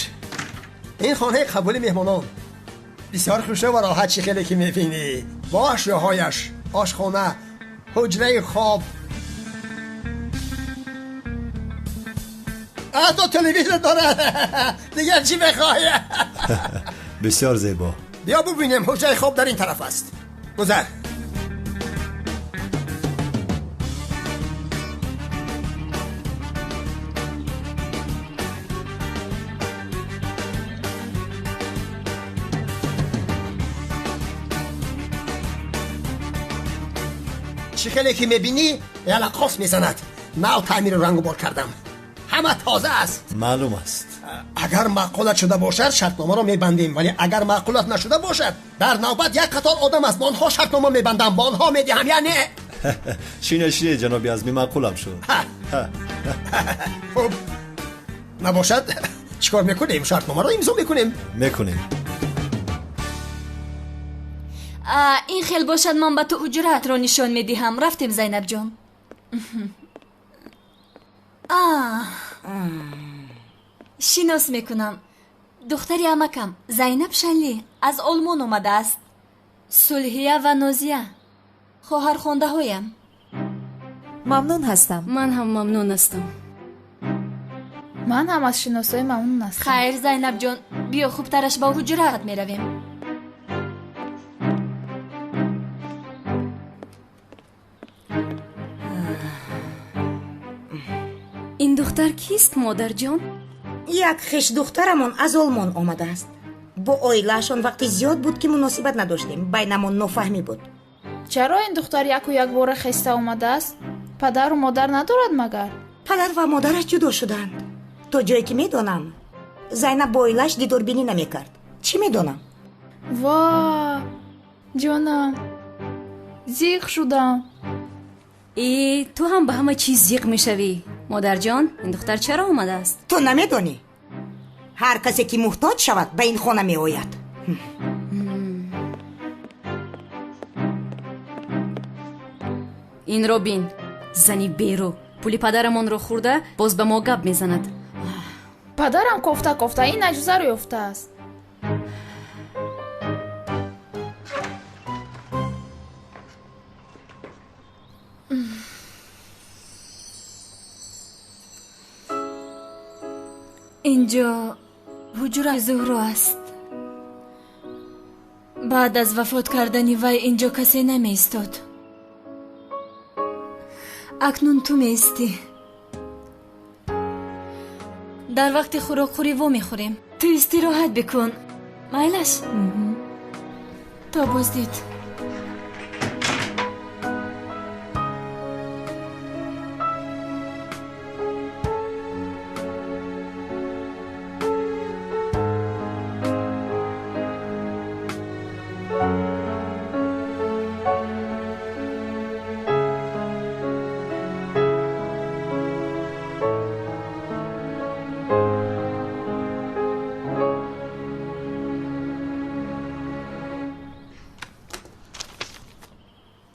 [SPEAKER 14] Ин хонаи қабули меҳмонон. Бисёр хушрӯ ва роҳат, чӣ хеле ки мебинӣ. Бо ашёҳояш, ошхона, ҳуҷраи хоб. Ҳатто телевизор дорад. Дигар чӣ мехоҳӣ?
[SPEAKER 4] Бисёр зебо.
[SPEAKER 14] Биё бубинем, ҳуҷраи хоб дар ин тараф аст. Гузар. Чӣ хеле ки мебинӣ, ялақос мезанад. Нав таъмиру рангу бор кардам. Ҳама тоза аст.
[SPEAKER 4] Маълум аст.
[SPEAKER 14] Агар маъқулат шуда бошад, шартномаро мебандем, вале агар маъқулат нашуда бошад, дар навбат як қатор одам аст, ба онҳо шартнома мебандам, ба онҳо медиҳам, яъне
[SPEAKER 4] шине, шине, ҷаноби Азмӣ, маъқулам шуд.
[SPEAKER 14] Хуб, набошад, чӣ кор мекунем? Шартномаро имзо мекунем.
[SPEAKER 4] Мекунем.
[SPEAKER 10] Ин хел бошад, ман ба ту уҷраатро нишон медиҳам. Рафтем, Зайнабҷон. Шинос мекунам. Духтари амакам Зайнаб Шанлӣ аз Олмон омадааст. Сулҳия ва Нозия хоҳархондаҳоям.
[SPEAKER 9] Мамнун ҳастам.
[SPEAKER 16] Ман ҳам мамнун ҳастам.
[SPEAKER 17] Ман ҳам аз шиносоӣ мамнун ҳастам.
[SPEAKER 10] Хайр, Зайнабҷон, биё хубтараш ба ҳуҷраат меравем.
[SPEAKER 16] Ин духтар кист, модарҷон?
[SPEAKER 13] Як хешдухтарамон аз Олмон омадааст. Бо оилаашон вақти зиёд буд, ки муносибат надоштем. Байнамон нофаҳмӣ буд.
[SPEAKER 17] Чаро ин духтар яку якбора хеста омадааст? Падару модар надорад магар?
[SPEAKER 13] Падар ва модараш ҷудо шуданд. То ҷое ки медонам, Зайнаб бо оилааш дидорбинӣ намекард. Чӣ медонам?
[SPEAKER 17] Ва ҷонам, зиқ шудам.
[SPEAKER 16] Э, ту ҳам ба ҳама чиз зиқ мешавӣ. Модарҷон, ин духтар чаро омадааст?
[SPEAKER 13] Ту намедонӣ? Ҳар касе ки муҳтоҷ шавад, ба ин хона меояд.
[SPEAKER 16] Инро бин, зани берӯ пули падарамонро хӯрда, боз ба мо гап мезанад.
[SPEAKER 17] Падарам кофта кофта ин аҷузаро ёфтааст.
[SPEAKER 10] Инҷо ҳуҷраи Зуҳро аст. Баъд аз вафот кардани вай инҷо касе намеистод. Акнун ту меистӣ. Дар вақти хӯрокхӯрӣ вомехӯрем. Ту истироҳат бикун. Майлаш? То боздид.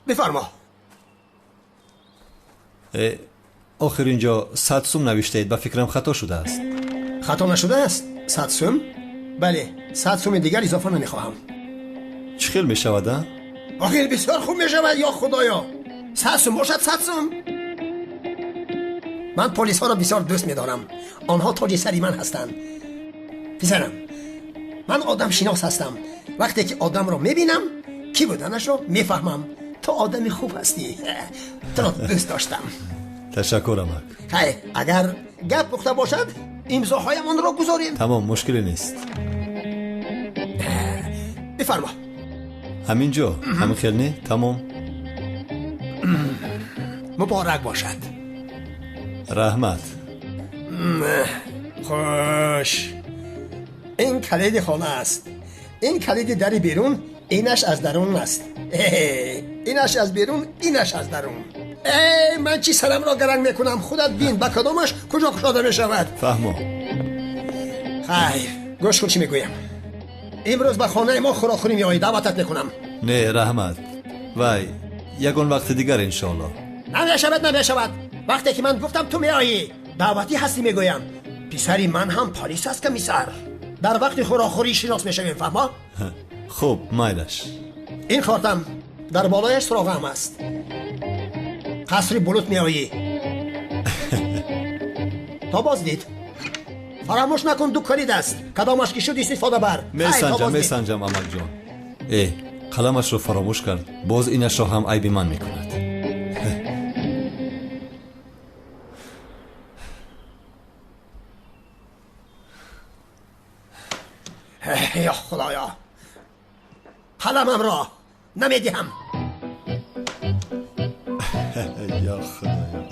[SPEAKER 14] Бифармо.
[SPEAKER 4] Охир инҷо 100 сум навиштаед, ба фикрам хато шудааст.
[SPEAKER 14] Хато нашудааст? 100 сум? Бале, 100 суми дигар изофа намехоҳам.
[SPEAKER 4] Чӣ хел мешавад, а?
[SPEAKER 14] Охир бисёр хуб мешавад, ё худоё. 100 сум бошад, 100 сум. Ман полисҳоро бисёр дӯст медорам. Онҳо тоҷи сари ман ҳастанд. Писарам, ман одамшинос ҳастам. Вақте ки одамро мебинам, кӣ буданашро мефаҳмам. Ту одами хуб ҳастӣ. Туро дӯст доштам.
[SPEAKER 4] Ташаккур, амак.
[SPEAKER 14] Хайр, агар гап пухта бошад, имзоҳоямонро гузорем.
[SPEAKER 4] Тамом, мушкиле нест.
[SPEAKER 14] Бифармо.
[SPEAKER 4] Ҳамин ҷо, ҳамин хел не? Тамом.
[SPEAKER 14] Муборак бошад.
[SPEAKER 4] Раҳмат.
[SPEAKER 14] Хуш. Ин калиди хона аст. Ин калиди дари берун, инаш аз дарун аст. Инаш аз берун, инаш аз дарун. Эй, ман чӣ сарамро гаранг мекунам? Худат бин, ба кадомаш куҷо кушода мешавад.
[SPEAKER 4] Фаҳмо.
[SPEAKER 14] Хайр, гӯш кун чӣ мегӯям. Имрӯз ба хонаи мо хӯрокхӯрӣ меоӣ, даъватат мекунам.
[SPEAKER 4] Не, раҳмат. Вай, ягон вақти дигар иншоаллоҳ.
[SPEAKER 14] Намешавад, намешавад. Вақте ки ман гуфтам ту меоӣ, даъватӣ ҳастӣ мегӯям. Писари ман ҳам полис аст, комиссар. Дар вақти хӯрокхӯрӣ шинос мешавем, фаҳмо?
[SPEAKER 4] Хуб, майлаш.
[SPEAKER 14] Ин кортам дар болояш суроғаам аст. Қасри Булут меоӣ. То боздид. Фаромӯш накун, ду калид аст. Кадомаш ки шуд истифода бар.
[SPEAKER 4] Месанҷам, месанҷам, амакҷон. Э, қаламашро фаромӯш кард, боз инашро ҳам айби ман мекунад.
[SPEAKER 14] Ё худоё, қаламамро намедиҳам.
[SPEAKER 4] Ё худоё.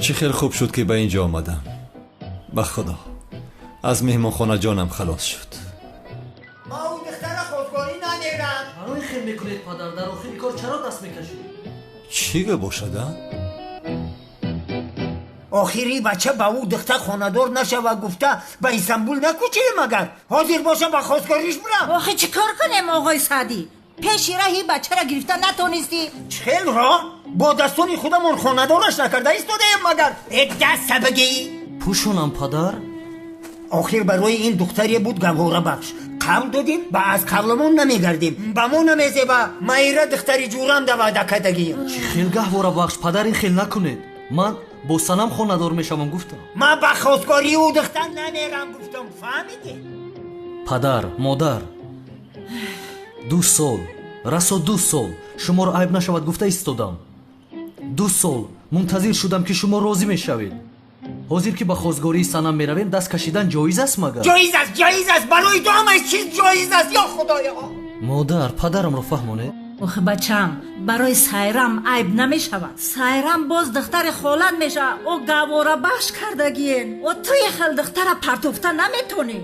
[SPEAKER 4] Чӣ хел хуб шуд, ки ба ин ҷо омадам. Ба худо, аз меҳмонхона ҷонам халос шуд.
[SPEAKER 12] Чаро ин хел мекунед, падар? Дар охири кор чаро даст мекашед?
[SPEAKER 4] Чӣ гап бошад, а?
[SPEAKER 18] Охири бача ба ӯ духтар хонадор нашава гуфта ба Истанбул накӯчидем, агар ҳозир бошам ба хостгориш бирам.
[SPEAKER 13] Охи чӣ кор кунем, оғои Саъдӣ? Пеши раҳи бачаро гирифта натонистӣ.
[SPEAKER 18] Чӣ хел роҳ? Бо дастони худамон хонадораш накарда истодаем, магар э даста бигӣ.
[SPEAKER 12] Пӯшонам, падар.
[SPEAKER 18] Охир барои ин духтаре буд гаҳворабахш. Қавл додем, ба аз қавламон намегардем. Ба мо намезеба. Майра духтари ҷурам да ваъда кардагием.
[SPEAKER 12] Чӣ хел гаҳворабахш, падар, ин хел накунед. Ман бо Санам хонадор мешавам гуфтам.
[SPEAKER 18] Ман ба хостгории ӯ духтар намерам гуфтам, фаҳмидӣ?
[SPEAKER 12] Падар, модар, 2 сол, расо 2 сол шуморо айб нашавад гуфта истодам. 2 сол мунтазир шудам, ки шумо розӣ мешавед. Ҳозир ки ба хостгории Санам меравем, даст кашидан ҷоиз аст магар?
[SPEAKER 18] Ҷоиз аст, ҷоиз аст. Барои ту ҳамаи чиз ҷоиз аст, ё худоё.
[SPEAKER 12] Модар, падарамро фаҳмонед.
[SPEAKER 13] Ох, бачам, барои Сайрам айб намешавад. Сайрам боз духтари холат мешавад. Ӯ гаҳворабахш кардагиен. О туи хел духтара партофта наметонӣ.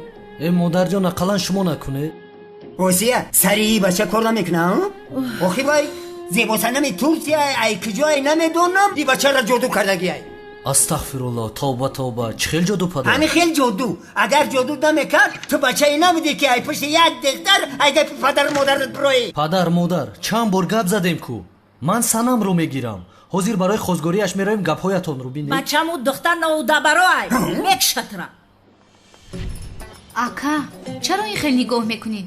[SPEAKER 12] Э, модарҷон, ақаллан шумо накунед.
[SPEAKER 18] Осия, сари бача кор намекунам? Охи вай зебосанами Турсия, ай куҷое намедонам, и бачаро ҷоду кардагиай.
[SPEAKER 12] Астағфируллоҳ, тавба, тавба. Чӣ хел ҷоду, падар?
[SPEAKER 18] Ҳамин хел ҷоду. Агар ҷоду намекард, ту бачае набудӣ, ки ай пушти як духтар ай гапи падару модарат бироӣ.
[SPEAKER 12] Падар, модар, чанд бор гап задем ку. Ман Санамро мегирам. Ҳозир барои хостгориаш меравем, гапҳоятонро бинед.
[SPEAKER 13] Бачам, ӯ духтар ноудабароай. Мекушатра.
[SPEAKER 10] Ака, чаро ин хел нигоҳ мекунӣ?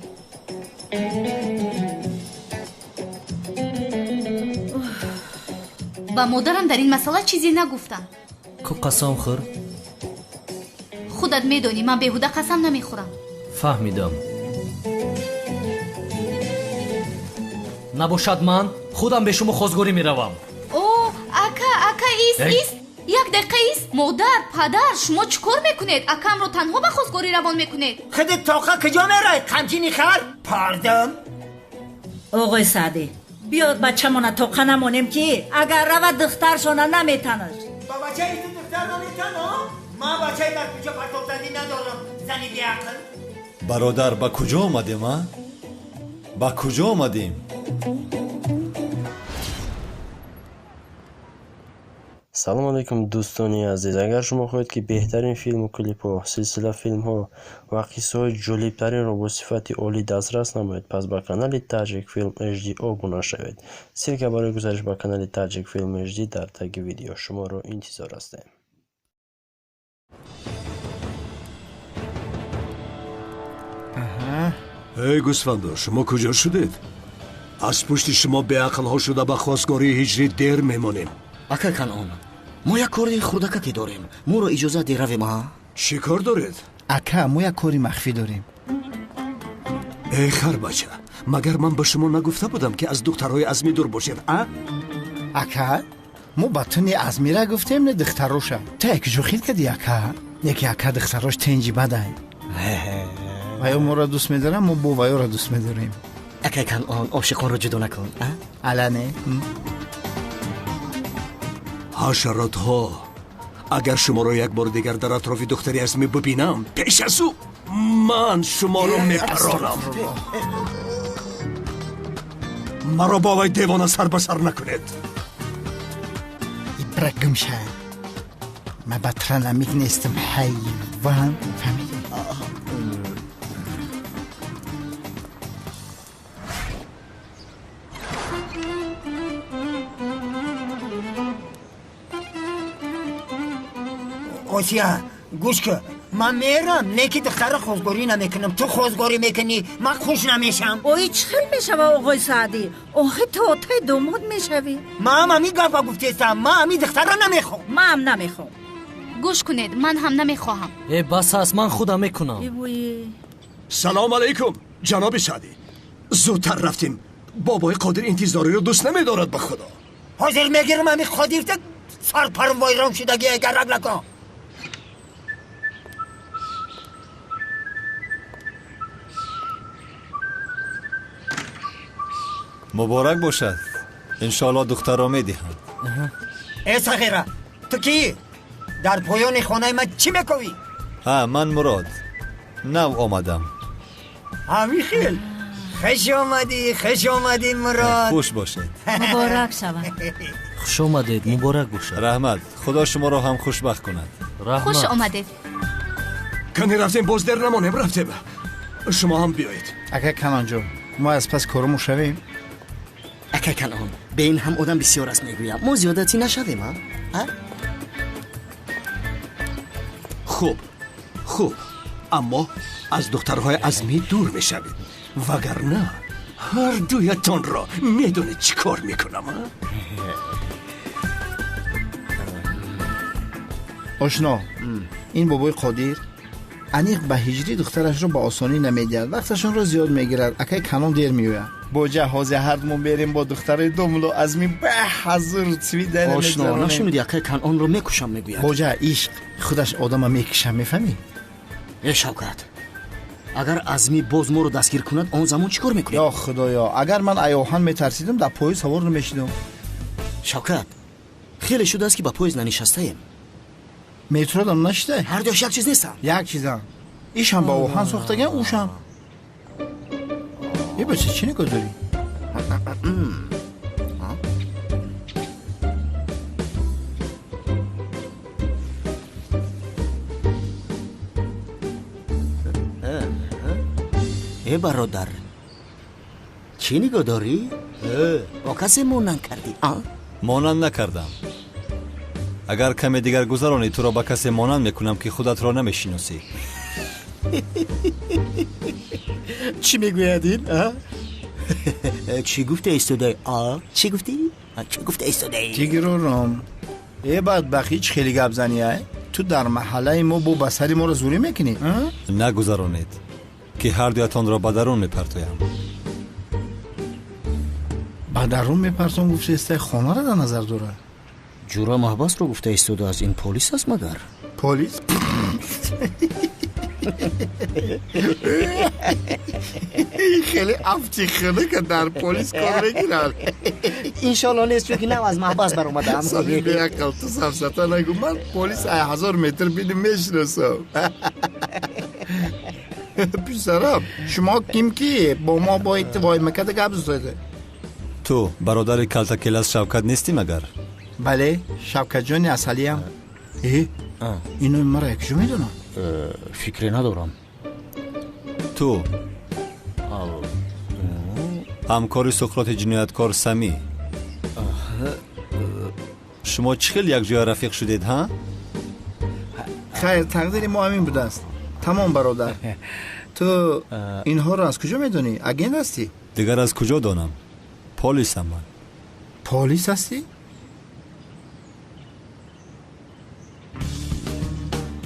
[SPEAKER 10] Ба модарам дар ин масъала чизе нагуфтам.
[SPEAKER 12] Ку қасам хӯр.
[SPEAKER 10] Худат медонӣ, ман беҳуда қасам намехӯрам.
[SPEAKER 12] Фаҳмидам. Набошад, ман худам бе шумо хостгорӣ меравам.
[SPEAKER 10] О, ака, ака, ист, ист, як дақиқа ист. Модар, падар, шумо чӣ кор мекунед? Акамро танҳо ба хостгорӣ равон мекунед?
[SPEAKER 18] Худат тоқа куҷо мерай, қамчини хар? Пардон.
[SPEAKER 13] Оғои Саъдӣ, биёд бачамона тоқа намонем, ки агар равад духтаршона наметанаш.
[SPEAKER 18] Ба бачаи ту духтар наметано? Ман бачаи дар кӯча партофтагӣ надорам, зани беақл.
[SPEAKER 4] Бародар, ба куҷо омадем, а? Ба куҷо омадем?
[SPEAKER 2] Салом алейкум, дӯстони азиз. Агар шумо хоҳед, ки беҳтарин филму клипҳо, силсила филмҳо ва қиссаҳои ҷолибтаринро бо сифати олӣ дастрас намоед, пас ба канали Таҷик Филм HD обуна шавед. Ссылка барои гузариш ба канали Таҷик Филм HD дар таги видео. Шуморо интизор ҳастем.
[SPEAKER 19] Эй гӯсфандо, шумо куҷо шудед? Аз пушти шумо беақлҳо шуда ба хостгории ҳиҷрӣ дер мемонем.
[SPEAKER 20] Ака Канъон, мо як кори хурдакаке дорем, моро иҷозат де равем, а?
[SPEAKER 19] Чӣ кор доред?
[SPEAKER 7] Ака, мо як кори махфӣ дорем.
[SPEAKER 19] Эй харбача, магар ман ба шумо нагуфта будам, ки аз духтарҳои Азмӣ дур бошед, а?
[SPEAKER 7] Ака, мо ба ту не Азмира гуфтем, не духтароша. Ту якҷо хил кардӣ, ака. Яке ака духтарош тенҷи бадай. Ваё моро дӯст медорам, мо бо ваёро дӯст медорем.
[SPEAKER 20] Акай Канъон, ошиқонро ҷудо накун, а?
[SPEAKER 7] Ала не.
[SPEAKER 19] Ҳашаротҳо, агар шуморо як бори дигар дар атрофи духтари Азмӣ бибинам, пеш аз ӯ ман шуморо мепаронам. Маро бо вай девона сар ба сар накунед.
[SPEAKER 7] Ибра гумша, ман ба тра намик нестам, ҳайвон, фаҳмидӣ?
[SPEAKER 18] Осия, гӯш кун, ман мерам, не ки духтара хостгорӣ намекунам. Ту хостгорӣ мекунӣ, ман хуш намешам.
[SPEAKER 13] Ои, чӣ хел мешава, оғои Саъдӣ? Охи ту отаи домод мешавӣ.
[SPEAKER 18] Ман ҳамин гапа гуфтестам, ман ҳамин духтара намехоҳам.
[SPEAKER 13] Ман ҳам намехоҳам.
[SPEAKER 10] Гӯш кунед, ман ҳам намехоҳам.
[SPEAKER 12] Э, бас аст, ман худам мекунам.
[SPEAKER 19] Салом алейкум, ҷаноби Саъдӣ. Зудтар рафтем, бобои Қодир интизориро дӯст намедорад, ба худо.
[SPEAKER 18] Ҳозир мегирам ҳамин Қодирта, сарпарм вайрон шудагӣ, гарак накун.
[SPEAKER 4] Муборак бошад, иншоалло духтарро медиҳам.
[SPEAKER 18] Э сағира, ту кӣ? Дар поёни хонаи ман чӣ мекӯӣ?
[SPEAKER 4] Ҳа, ман Мурод, нав омадам.
[SPEAKER 18] Ҳамин хел, хуш омадӣ, хуш омадӣ, Мурод.
[SPEAKER 4] Хуш бошед.
[SPEAKER 13] Муборак шавад.
[SPEAKER 12] Хуш омадед, муборак бошад.
[SPEAKER 4] Раҳмат, худо шуморо ҳам хушбахт кунад.
[SPEAKER 10] Хуш омадед.
[SPEAKER 19] Кани рафтем, боз дер намонем, рафтем. Шумо ҳам биёед.
[SPEAKER 7] Ака Канонҷон, мо аз пас корумон шавем.
[SPEAKER 20] Ака Канон, бе ин ҳам одам бисёр аст, мегӯям, мо зиёдатӣ нашавем, а?
[SPEAKER 19] Хуб, хуб, аммо аз духтарҳои Азмӣ дур мешавед, вагарна ҳар дуятонро медонед чӣ кор мекунам, а?
[SPEAKER 7] Ошно, ин бобои Қодир аниқ ба ҳиҷрӣ духтарашро ба осонӣ намедиҳад, вақташонро зиёд мегирад. Акай Канон дер меояд. Боҷа ҳозир ҳардумон берем бо духтарои домло Азмӣ ба ҳазур цвида.
[SPEAKER 20] Ошно, нашунидӣ, акай Канонро мекушам мегӯяд.
[SPEAKER 7] Боҷа, ишқ худаш одама мекиша, мефаҳмӣ?
[SPEAKER 20] Э Шавкат, агар Азмӣ боз моро дастгир кунад, он замон чӣ кор мекунем?
[SPEAKER 7] Ё худоё, агар ман аёҳан метарсидам, дар поезд савор намешидам.
[SPEAKER 20] Шавкат, хеле шудааст, ки ба поезд нанишастаем.
[SPEAKER 7] Метродам нашида?
[SPEAKER 20] Ҳар дуяш як чиз нестам.
[SPEAKER 7] Як чизам. Ишам ба оҳан сохтаган, ушам. Е бача, чӣ нигоҳ дорӣ?
[SPEAKER 20] Э бародар, чӣ нигоҳ дорӣ? Бо касе монанд кардӣ, а?
[SPEAKER 4] Монанд накардам. Агар каме дигар гузаронӣ, туро ба касе монанд мекунам, ки худатро намешиносӣ.
[SPEAKER 20] Чӣ мегӯяд ин? Чӣ гуфта истодаи? Чӣ гуфтӣ? Чӣ гуфта истодаи?
[SPEAKER 21] Тигрором, э бадбахт, ҳеҷ хеле гап занӣ, ай? Ту дар маҳаллаи мо бо ба сари моро зӯрӣ мекунӣ?
[SPEAKER 4] Нагузаронед, ки ҳар дуятонро ба дарун мепартоям.
[SPEAKER 21] Ба дарун мепартом гуфта истай, хонаро дар назар дорад.
[SPEAKER 20] Ҷура маҳбасро гуфта истодааст. Ин полис аст магар?
[SPEAKER 21] Полис? Хеле афти хунука дар полис кор мегирад.
[SPEAKER 20] Иншоалло нест, чунки нав аз маҳбас баромадаам.
[SPEAKER 21] Сами беақл, ту сафсата нагӯ. Ман полис ай 1000 метр биним мешиносам. Писарам, шумо ким ки бо мо бояд воймакада гап задед?
[SPEAKER 4] Ту бародари калтакелас Шавкат нестӣ магар?
[SPEAKER 21] Бале, Шавкатҷони асалиям. Э, ино маро якҷо медонам?
[SPEAKER 5] Фикре надорам.
[SPEAKER 4] Ту ҳамкори Суқроти ҷинояткор Самӣ. Шумо чӣ хел якҷоя рафиқ шудед, ҳа?
[SPEAKER 21] Хайр, тақдири мо ҳамин будааст. Тамом, бародар. Ту инҳоро аз куҷо медонӣ? Агент ҳастӣ?
[SPEAKER 4] Дигар аз куҷо донам? Полисам ман.
[SPEAKER 21] Полис ҳастӣ?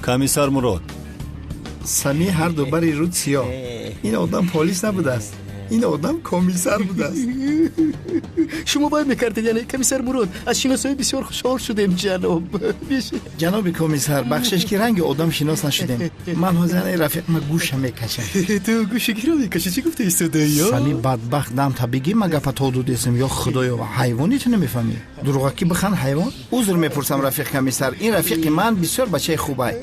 [SPEAKER 4] Комиссар Мурод.
[SPEAKER 21] Сами ҳар ду бари руд сиёҳ. Ин одам полис набудааст, ин одам комиссар будааст.
[SPEAKER 20] Шумо бояд мекардед, яъне комиссар Мурод, аз шиносоӣ бисёр хушҳол шудем, ҷаноб.
[SPEAKER 21] Ҷаноби комиссар, бахшиш ки ранги одам шинос нашудем. Ман ҳозир рафиқма гӯша мекашам.
[SPEAKER 20] Ту гӯши киро мекашӣ? Чӣ гуфта истодаӣ?
[SPEAKER 21] Сами бадбахт, дам та бигӣ ма гапа то дудесем. Ё худоё, ҳайвони ту намефаҳмӣ? Дурӯғакӣ бихан ҳайвон. Узр мепурсам, рафиқ комиссар, ин рафиқи ман бисёр бачаи хубай.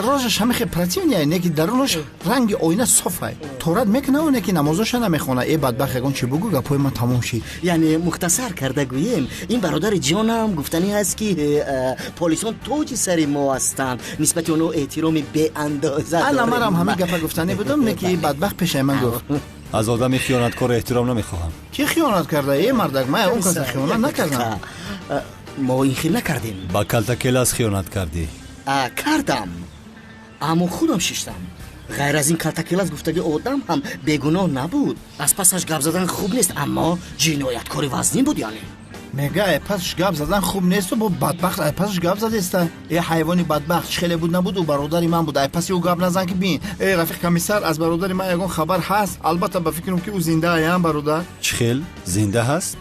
[SPEAKER 21] Рожаш ҳамихе противный, не ки дарунаш ранги оина софай. Торат мекунаву не ки намозоша намехона. Э бадбахт, ягон чӣ бугӯ, гапҳои ман тамом шид.
[SPEAKER 20] Яъне мухтасар карда гӯем, ин бародари ҷонам гуфтанӣ ҳаст, ки полисон тоҷи сари мо ҳастанд, нисбати онҳо эҳтироми беандоза.
[SPEAKER 21] Ана манам ҳамин гапа гуфтанӣ будам, не ки бадбахт пешаи ман гуфт.
[SPEAKER 4] Аз одами хиёнаткор эҳтиром намехоҳам.
[SPEAKER 21] Кӣ хиёнат карда? Э мардак, ман он каса хиёнат накардам.
[SPEAKER 20] Мо ин хел накардем.
[SPEAKER 4] Ба калтакелас хиёнат кардӣ.
[SPEAKER 20] Кардам, аммо худам шиштам. Ғайр аз ин калтакелас гуфтаги одам ҳам бегуноҳ набуд. Аз пасаш гап задан хуб нест, аммо ҷинояткори вазнин буд. Яъне
[SPEAKER 21] мега ай пасаш гап задан хуб несту бо бадбахт ай пасаш гап задеста. Э ҳайвони бадбахт, чӣ хеле буд набуд, ӯ бародари ман буд. Ай паси ӯ гап назан ки бин. Э рафиқ комиссар, аз бародари ман ягон хабар ҳаст? Албатта ба фикрам ки ӯ зинда аям, бародар.
[SPEAKER 4] Чӣ хел зинда ҳаст?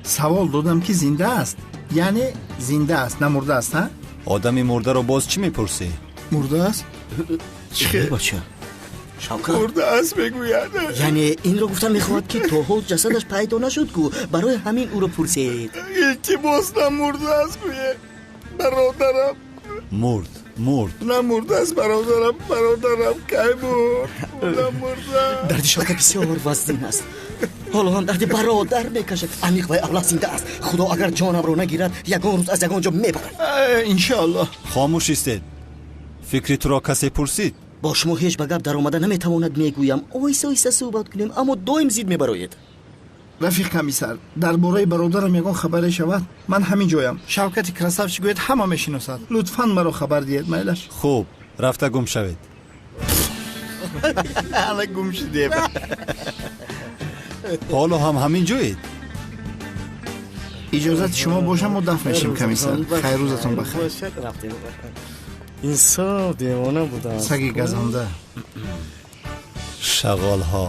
[SPEAKER 21] Савол додам ки зинда аст, яъне зинда аст, намурда аст, ҳа?
[SPEAKER 4] Одами мурдаро боз чӣ мепурсӣ?
[SPEAKER 21] Мурда аст?
[SPEAKER 20] Чӣ бача? Шавкат
[SPEAKER 21] мурда аст мегӯяд.
[SPEAKER 20] Яъне инро гуфта мехоҳад, ки то ҳол ҷасадаш пайдо нашуд ку, барои ҳамин ӯро пурсед.
[SPEAKER 21] Илтимос, намурда аст гӯе, бародарам.
[SPEAKER 4] Мурд, мурд.
[SPEAKER 21] Намурда аст, бародарам, бародарам кай мурд? Намурда.
[SPEAKER 20] Дарди Шавкат бисёр вазнин аст. Ҳоло ҳам дарди бародар мекашад. Амиқ вай авлад зинда аст. Худо агар ҷонамро нагирад, ягон рӯз аз ягон ҷо мебарад.
[SPEAKER 21] Иншоаллоҳ.
[SPEAKER 4] Хомӯш истед. Фикри туро касе пурсид?
[SPEAKER 20] Бо шумо ҳеҷ ба гап даромада наметавонад, мегӯям. Оҳиста оҳиста суҳбат кунем, аммо доим зид мебароед.
[SPEAKER 21] Рафиқ комиссар, дар бораи бародарам ягон хабаре шавад, ман ҳамин ҷоям. Шавкати красавчик гӯяд, ҳама мешиносад. Лутфан маро хабар диҳед, майлаш.
[SPEAKER 4] Хуб, рафта гум шавед.
[SPEAKER 21] Ана гум шудем.
[SPEAKER 4] Ҳоло ҳам ҳамин ҷоед?
[SPEAKER 21] Иҷозати шумо бошам, мо дафт мешем, комиссар. Хайр, рӯзатон бахайр.
[SPEAKER 2] Инсоф, девона будам.
[SPEAKER 21] Саги газанда.
[SPEAKER 4] Шағолҳо.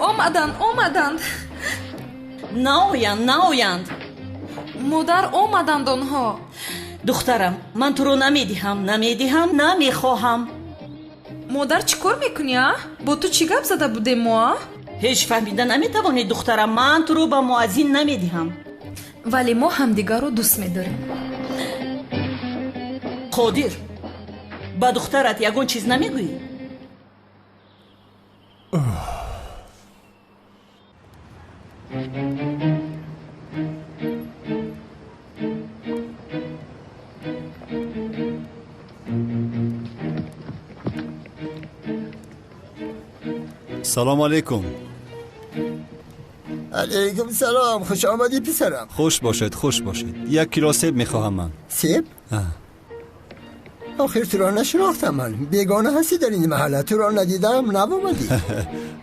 [SPEAKER 11] Омаданд, омаданд.
[SPEAKER 13] Наоянд, наоянд.
[SPEAKER 11] Модар, омаданд онҳо.
[SPEAKER 13] Духтарам, ман туро намедиҳам, намедиҳам, намехоҳам.
[SPEAKER 11] Модар, чӣ кор мекунӣ, а? Бо ту чӣ гап зада будем мо, а?
[SPEAKER 13] Ҳеҷ фаҳмида наметавонӣ, духтарам, ман туро ба муаззин намедиҳам.
[SPEAKER 11] Вале мо ҳамдигарро дӯст медорем.
[SPEAKER 13] Қодир, ба духтарат ягон чиз намегӯӣ?
[SPEAKER 4] Салом алейкум.
[SPEAKER 14] Алейкум салом, хуш омадӣ писарам.
[SPEAKER 4] Хуш бошед, хуш бошед. 1 кило себ мехоҳам ман.
[SPEAKER 14] Себ? Охир туро нашинохтам ман. Бегона ҳастӣ дар ин маҳалла. Туро надидам, нав омадӣ.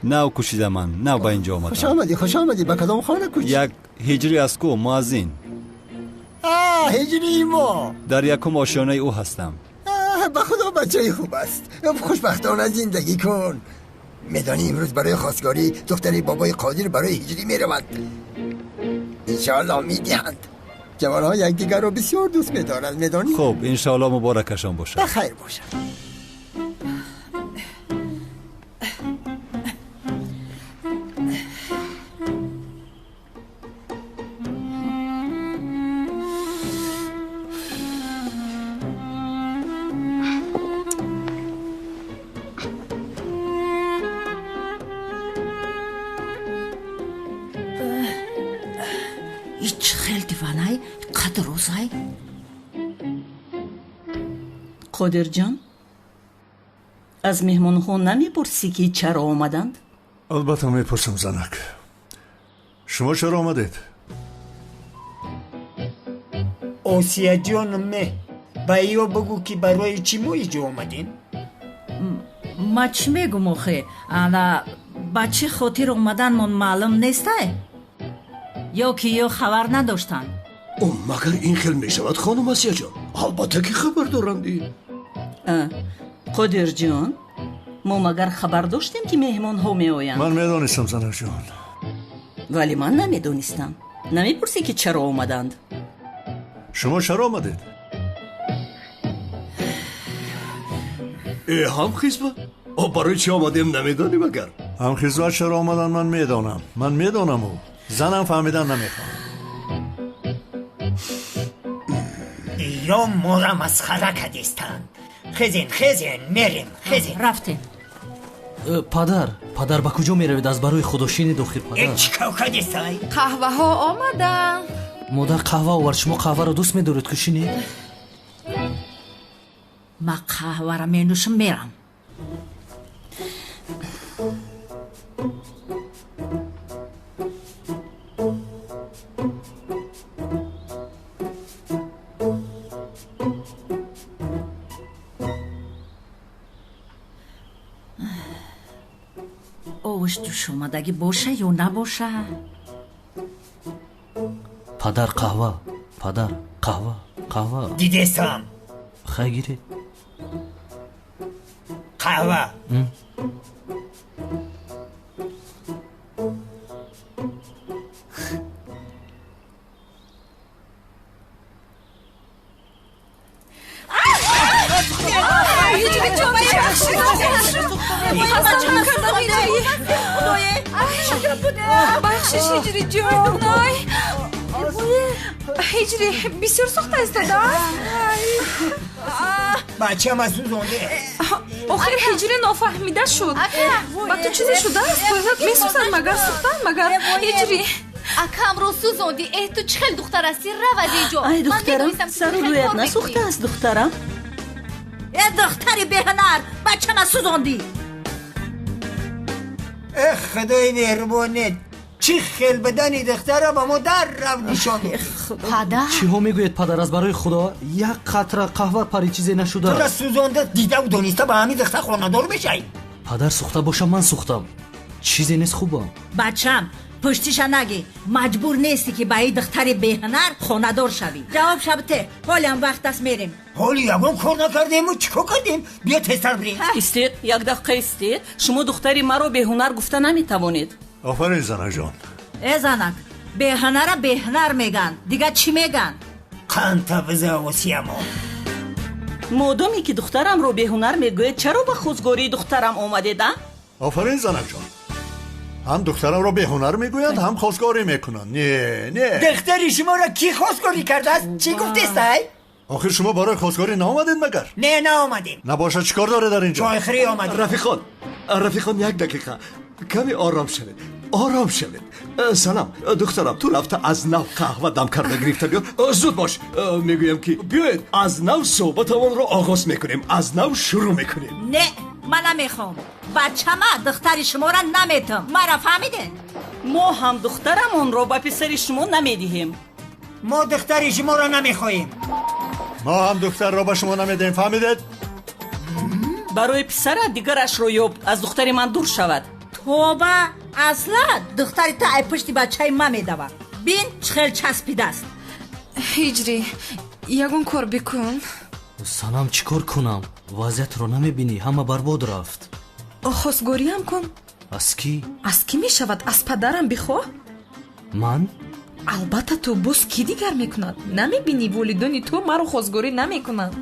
[SPEAKER 4] Нав кӯчидам ман, нав ба инҷо омадам.
[SPEAKER 14] Хуш омадӣ, хуш омадӣ. Ба кадом хона кӯчӣ?
[SPEAKER 4] Як ҳиҷрӣ аз ку, муаззин.
[SPEAKER 14] Ҳиҷрии мо.
[SPEAKER 4] Дар якум ошёнаи ӯ ҳастам.
[SPEAKER 14] Ба худо бачаи хуб аст. Хушбахтона зиндагӣ кун. Медонӣ имрӯз барои хостгорӣ духтари бобои Қодир барои ҳиҷрӣ мераванд. Иншоаллоҳ медиҳанд. Ҷавонҳо якдигарро бисёр дӯст медоранд, медонӣ?
[SPEAKER 4] Хуб, иншоаллоҳ муборакашон бошад.
[SPEAKER 14] Ба хайр бошад.
[SPEAKER 13] Қодирҷон, аз меҳмонҳо намепурсӣ ки чаро омаданд?
[SPEAKER 3] Албатта мепурсам, занак. Шумо чаро омадед?
[SPEAKER 18] Осияҷон, ме ба ё бигӯ ки барои чӣ мо иҷо омадем?
[SPEAKER 13] Ма чӣ мегум охе? Ана ба чӣ хотир омаданмон маълум нестай? Ё ки ё хабар надоштанд?
[SPEAKER 19] Магар ин хел мешавад, хонум Асияҷон? Албатта ки хабар доранд.
[SPEAKER 13] Қодирҷон, мо магар хабар доштем ки меҳмонҳо меоянд?
[SPEAKER 3] Ман медонистам, занакҷон.
[SPEAKER 13] Вале ман намедонистам. Намепурсӣ ки чаро омаданд?
[SPEAKER 3] Шумо чаро омадед?
[SPEAKER 19] Ҳамхизба? Барои чӣ омадем намедонӣ магар?
[SPEAKER 3] Ҳамхизба чаро омаданд ман медонам. Ман медонаму. Занам фаҳмидан намехоҳад.
[SPEAKER 18] Ё мора масхара кардистанд. Хезен, хезен, мерем, хезен.
[SPEAKER 13] Рафтем.
[SPEAKER 12] Падар, падар ба куҷо меравед? Аз барои худо шинед охир, падар.
[SPEAKER 18] Чӣ кор кардистай?
[SPEAKER 11] Қаҳваҳо омаданд.
[SPEAKER 12] Модар қаҳва овард. Шумо қаҳваро дӯст медоред ку шинед?
[SPEAKER 13] Ма қаҳваро менӯшам, мерам. Овош ҷӯшомадагӣ боша ё набоша?
[SPEAKER 12] Падар қаҳва, падар қаҳва, қаҳва.
[SPEAKER 18] Дидесам.
[SPEAKER 12] Хай гиред.
[SPEAKER 18] Қаҳва.
[SPEAKER 11] Бахшиш, ҳиҷриҷон. Ай, ҳиҷри бисёр сӯхта истода.
[SPEAKER 18] Бачама сӯзонде.
[SPEAKER 11] Охир ҳиҷри нофаҳмида шуд. Ба ту чизе шудааст? Месӯзад магар сӯхтан магар ҳиҷри?
[SPEAKER 10] Акамро сӯзонди. Э, ту чӣ хел духтар ҳастӣ? Рав аз ин ҷо.
[SPEAKER 13] Ай духтарам, сару рӯят насӯхтааст, духтарам. Э, духтари беҳунар, бачама сӯзондӣ.
[SPEAKER 18] Э, худои меҳрубонет, чӣ хел бидани духтара ба мо дар рав нишон.
[SPEAKER 10] Падар,
[SPEAKER 12] чиҳо мегӯед падар? Аз барои худо як қатра қаҳва пари чизе нашуда.
[SPEAKER 18] Тура сӯзонда дидаву дониста ба ҳамин духтар хонадор мешавӣ?
[SPEAKER 12] Падар сӯхта бошам, ман сӯхтам. Чизе нест, хубам.
[SPEAKER 13] Бачам, пуштиша нагӣ. Маҷбур нестӣ ки ба ин духтари беҳунар хонадор шавӣ. Ҷавоб шабте, ҳолиам вақт аст, мерем.
[SPEAKER 18] Ҳоли ягон кор накардему чӣ кор кардем? Биё тезтар бирем.
[SPEAKER 13] Истед, як дақиқа истед. Шумо духтари маро беҳунар гуфта наметавонед.
[SPEAKER 3] Офарин, занакҷон.
[SPEAKER 13] Э занак, беҳунара беҳунар меган. Дига чӣ меган?
[SPEAKER 18] Қанта биза осиямо.
[SPEAKER 13] Модоме ки духтарамро беҳунар мегӯед, чаро ба хостгории духтарам омадед, а?
[SPEAKER 3] Офарин, занакҷон. Ҳам духтарамро беҳунар мегӯянд, ҳам хостгорӣ мекунанд. Не, не.
[SPEAKER 18] Духтари шуморо кӣ хостгорӣ кардааст? Чӣ гуфтестай?
[SPEAKER 3] Охир шумо барои хостгорӣ наомадед магар?
[SPEAKER 18] Не, наомадем.
[SPEAKER 3] Набошад, чӣ кор доред дар ин ҷо?
[SPEAKER 18] Чойхӯрӣ омадем.
[SPEAKER 19] Рафиқон, рафиқон, як дақиқа. Каме ором шавед, ором шавед. Салом, духтарам, ту рафта аз нав қаҳва дам карда гирифта биё. Зуд бош. Мегӯям ки биёед аз нав суҳбатамонро оғоз мекунем, аз нав шурӯъ мекунем.
[SPEAKER 13] Не, Ман намехоҳам. Бачама духтари шуморо наметам. Маро фаҳмидед?
[SPEAKER 6] Мо ҳам духтарамонро ба писари шумо намедиҳем.
[SPEAKER 18] Мо духтари шуморо намехоҳем.
[SPEAKER 3] Мо ҳам духтарро ба шумо намедиҳем, фаҳмидед?
[SPEAKER 6] Барои писара дигарашро ёб, аз духтари ман дур шавад.
[SPEAKER 13] Тоба, асла духтари ту ай пушти бачаи ман медавад. Бин чӣ хел часпидааст.
[SPEAKER 11] Ҳиҷрӣ, ягон кор бикун.
[SPEAKER 12] Санам, чӣ кор кунам? Вазъиятро намебинӣ, ҳама барбод рафт.
[SPEAKER 11] Хостгориам кун.
[SPEAKER 12] Аз кӣ?
[SPEAKER 11] Аз кӣ мешавад? Аз падарам бихоҳ.
[SPEAKER 12] Ман?
[SPEAKER 11] Албатта, ту боз кӣ дигар мекунад? Намебинӣ, волидони ту маро хостгорӣ намекунанд.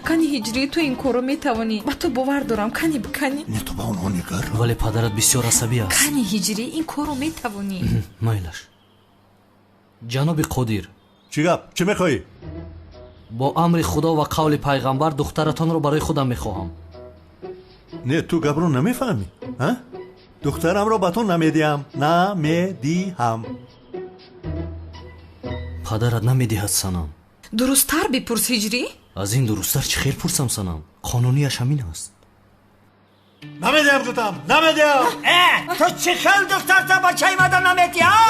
[SPEAKER 11] Кани ҳиҷрӣ, ту ин корро метавонӣ. Ба ту бовар дорам. Кани бикани.
[SPEAKER 3] Не, ту ба онҳо нигар.
[SPEAKER 12] Вале падарат бисёр асабӣ аст.
[SPEAKER 11] Кани ҳиҷрӣ, ин корро метавонӣ.
[SPEAKER 12] Майлаш. Ҷаноби Қодир.
[SPEAKER 3] Чӣ гап? Чӣ мехоҳӣ?
[SPEAKER 12] Бо амри Худо ва қавли пайғамбар духтаратонро барои худам мехоҳам.
[SPEAKER 3] Не, ту гапро намефаҳмӣ, а? Духтарамро ба ту намедиҳам. Намедиҳам.
[SPEAKER 12] Падарат намедиҳад, Санам.
[SPEAKER 11] Дурусттар бипурс, ҳиҷрӣ.
[SPEAKER 12] Аз ин дурусттар чӣ хел пурсам, Санам? Қонунияш ҳамин аст.
[SPEAKER 3] Намедиҳам, гуфтам, намедиҳам.
[SPEAKER 18] Ту чӣ хел духтарта бачаи мада намедиҳӣ?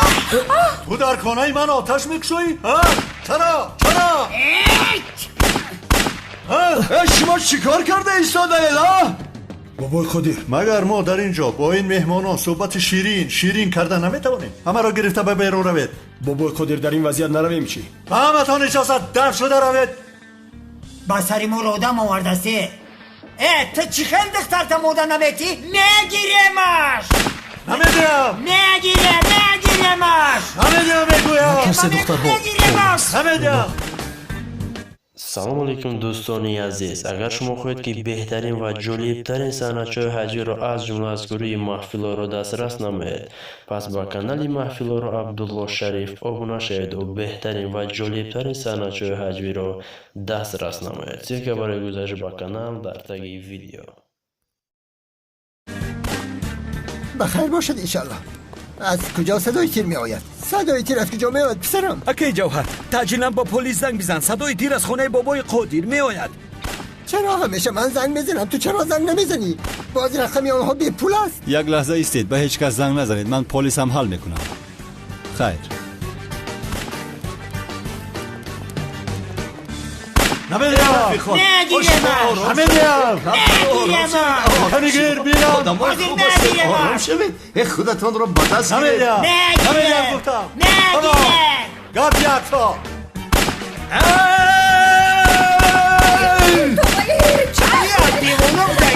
[SPEAKER 3] Ту дар хонаи ман оташ мекушоӣ? Чаро? Чаро?
[SPEAKER 19] Шумо чӣ кор карда истодаед, а?
[SPEAKER 3] Бобои Қодир, магар мо дар ин ҷо бо ин меҳмонон суҳбати ширин ширин карда наметавонем? Ҳамаро гирифта ба берун равед.
[SPEAKER 1] Бобои Қодир, дар ин вазъият наравем чӣ?
[SPEAKER 3] Ба ҳаматон иҷозат, дар шуда равед.
[SPEAKER 18] Ба сари мо одам овардаст. Ту чӣ хел духтарта мода наметӣ? Мегиремаш!
[SPEAKER 3] Намедиҳам!
[SPEAKER 18] Мегирем, мегиремаш!
[SPEAKER 3] Намедиҳам, мегӯям!
[SPEAKER 12] Натарсе, духтарҳо.
[SPEAKER 18] Мегиремаш!
[SPEAKER 3] Намедиҳам!
[SPEAKER 2] Салом алейкум, дӯстони азиз. Агар шумо хоҳед, ки беҳтарин ва ҷолибтарин саҳначаҳои ҳаҷвиро аз ҷумла аз гурӯҳи Маҳфилоро дастрас намоед, пас ба канали Маҳфилоро Абдулло Шариф обуна шавед ва беҳтарин ва ҷолибтарин саҳначаҳои ҳаҷвиро дастрас намоед. Ссилка барои гузашт ба канал дар таги видео.
[SPEAKER 14] Ба хайр бошад, иншаллоҳ. Аз куҷо садои тир меояд? Садои тир аз куҷо меояд, писарам?
[SPEAKER 22] Акай Ҷавҳар, таъҷилан бо полис занг бизан. Садои тир аз хонаи бобои Қодир меояд.
[SPEAKER 14] Чаро ҳамеша ман занг мезанам, ту чаро занг намезанӣ? Боз рақами онҳо бепул аст.
[SPEAKER 4] Як лаҳза истед, ба ҳеҷ кас занг назанед, ман полисам ҳал мекунам. Хайр.
[SPEAKER 3] Намедиҳам! Намедиҳам! Ҳамигир, бирам!
[SPEAKER 19] Ором шавед, худатонро ба даст гиред.
[SPEAKER 3] Намедиҳам, гуфтам! Гап якто!
[SPEAKER 18] Девона будай!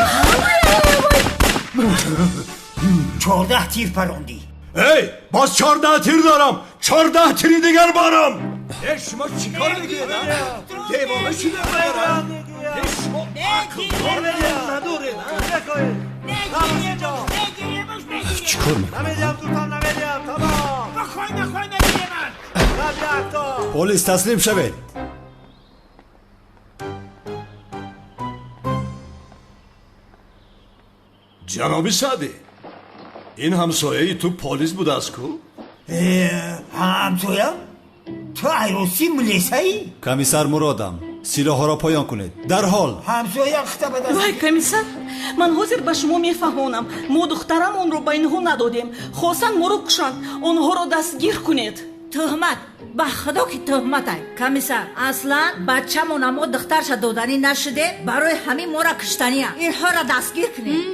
[SPEAKER 18] 14 тир парондӣ.
[SPEAKER 19] Эй, боз 14 тир дорам! 14 тири дигар барам!
[SPEAKER 22] Шумо чӣ кор мекунед? Девона шуда магар? Шумо ақл надоред?
[SPEAKER 4] Чӣ кор мекунам?
[SPEAKER 3] Полис, таслим шавед.
[SPEAKER 19] Ҷаноби Саъдӣ, ин ҳамсояи ту полис будааст ку?
[SPEAKER 18] Ҳамсоя? Ту айрӯсӣ милисаӣ?
[SPEAKER 4] Комиссар Муродам, силоҳҳоро поён кунед дарҳол.
[SPEAKER 18] Ҳамсоя хита ба даст.
[SPEAKER 6] Вай, комиссар, ман ҳозир ба шумо мефаҳмонам. Мо духтарамонро ба инҳо надодем. Хостанд моро кушанд. Онҳоро дастгир кунед.
[SPEAKER 13] Тӯҳмат, ба худо ки тӯҳматай. Комиссар, аслан бачамона мо духтарша доданӣ нашудем, барои ҳамин моро куштания. Инҳоро дастгир кунед.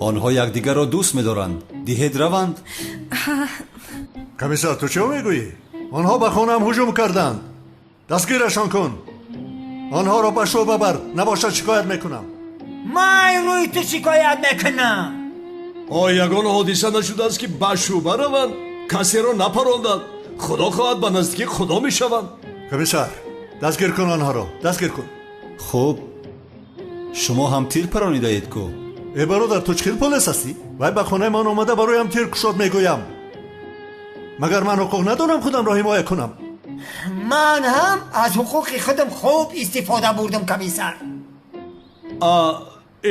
[SPEAKER 4] Онҳо якдигарро дӯст медоранд. Диҳед раванд.
[SPEAKER 3] Комиссар, ту чӣ мегӯӣ? Онҳо ба хонаам ҳуҷум карданд. Дастгирашон кун. Онҳоро ба шӯъба бар, набошад шикоят мекунам.
[SPEAKER 18] Ман рӯи ту шикоят мекунам.
[SPEAKER 19] О, ягон ҳодиса нашудааст, ки ба шӯъба раванд? Касеро напаронданд. Худо хоҳад, ба наздикии Худо мешаванд.
[SPEAKER 3] Комиссар, дастгир кун онҳоро, дастгир кун.
[SPEAKER 4] Хуб, шумо ҳам тир паронидаед ку?
[SPEAKER 3] Э бародар, ту чӣ хел полис ҳастӣ? Вай ба хонаи ман омада бароям тир кушод мегӯям. Магар ман ҳуқуқ надорам худамро ҳимоя кунам?
[SPEAKER 18] Ман ҳам аз ҳуқуқи худам хуб истифода бурдам, комиссар.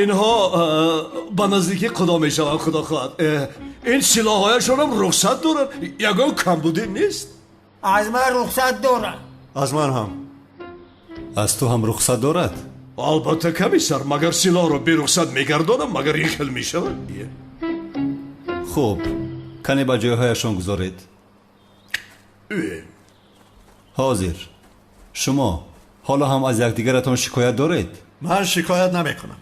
[SPEAKER 19] Инҳо ба наздикии Худо мешаванд, худо хоҳад. Ин силоҳҳояшонам рухсат доранд, ягон камбудӣ нест.
[SPEAKER 18] Аз ман рухсат дорад.
[SPEAKER 3] Аз ман ҳам.
[SPEAKER 4] Аз ту ҳам рухсат дорад?
[SPEAKER 19] Албатта, комиссар, магар силоҳро берухсат мегардонам, магар ин хел мешавад?
[SPEAKER 4] Хуб, кане ба ҷойҳояшон гузоред. Ҳозир шумо ҳоло ҳам аз якдигаратон шикоят доред?
[SPEAKER 3] Ман шикоят намекунам,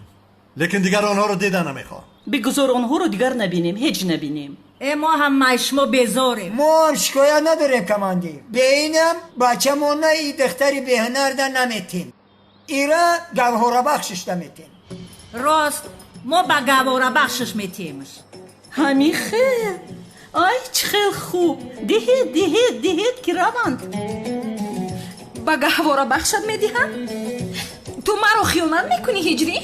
[SPEAKER 3] лекин дигар онҳоро дида намехоҳам.
[SPEAKER 6] Бигузор онҳоро дигар набинем, ҳеҷ набинем.
[SPEAKER 13] Э, мо ҳам аз шумо безорем.
[SPEAKER 18] Мо ҳам шикоят надорем, командир. Бе инам бачамона и духтари беҳунарда наметем. Ира гавҳорабахшиш наметем.
[SPEAKER 13] Рост, мо ба гавҳорабахшиш метемш.
[SPEAKER 6] Ҳамин хел. Ай, чӣ хел хуб. Диҳед, диҳед, диҳед, ки раванд.
[SPEAKER 11] Ба гаҳворабахшат медиҳам? Ту маро хиёнат мекунӣ, Ҳиҷрӣ?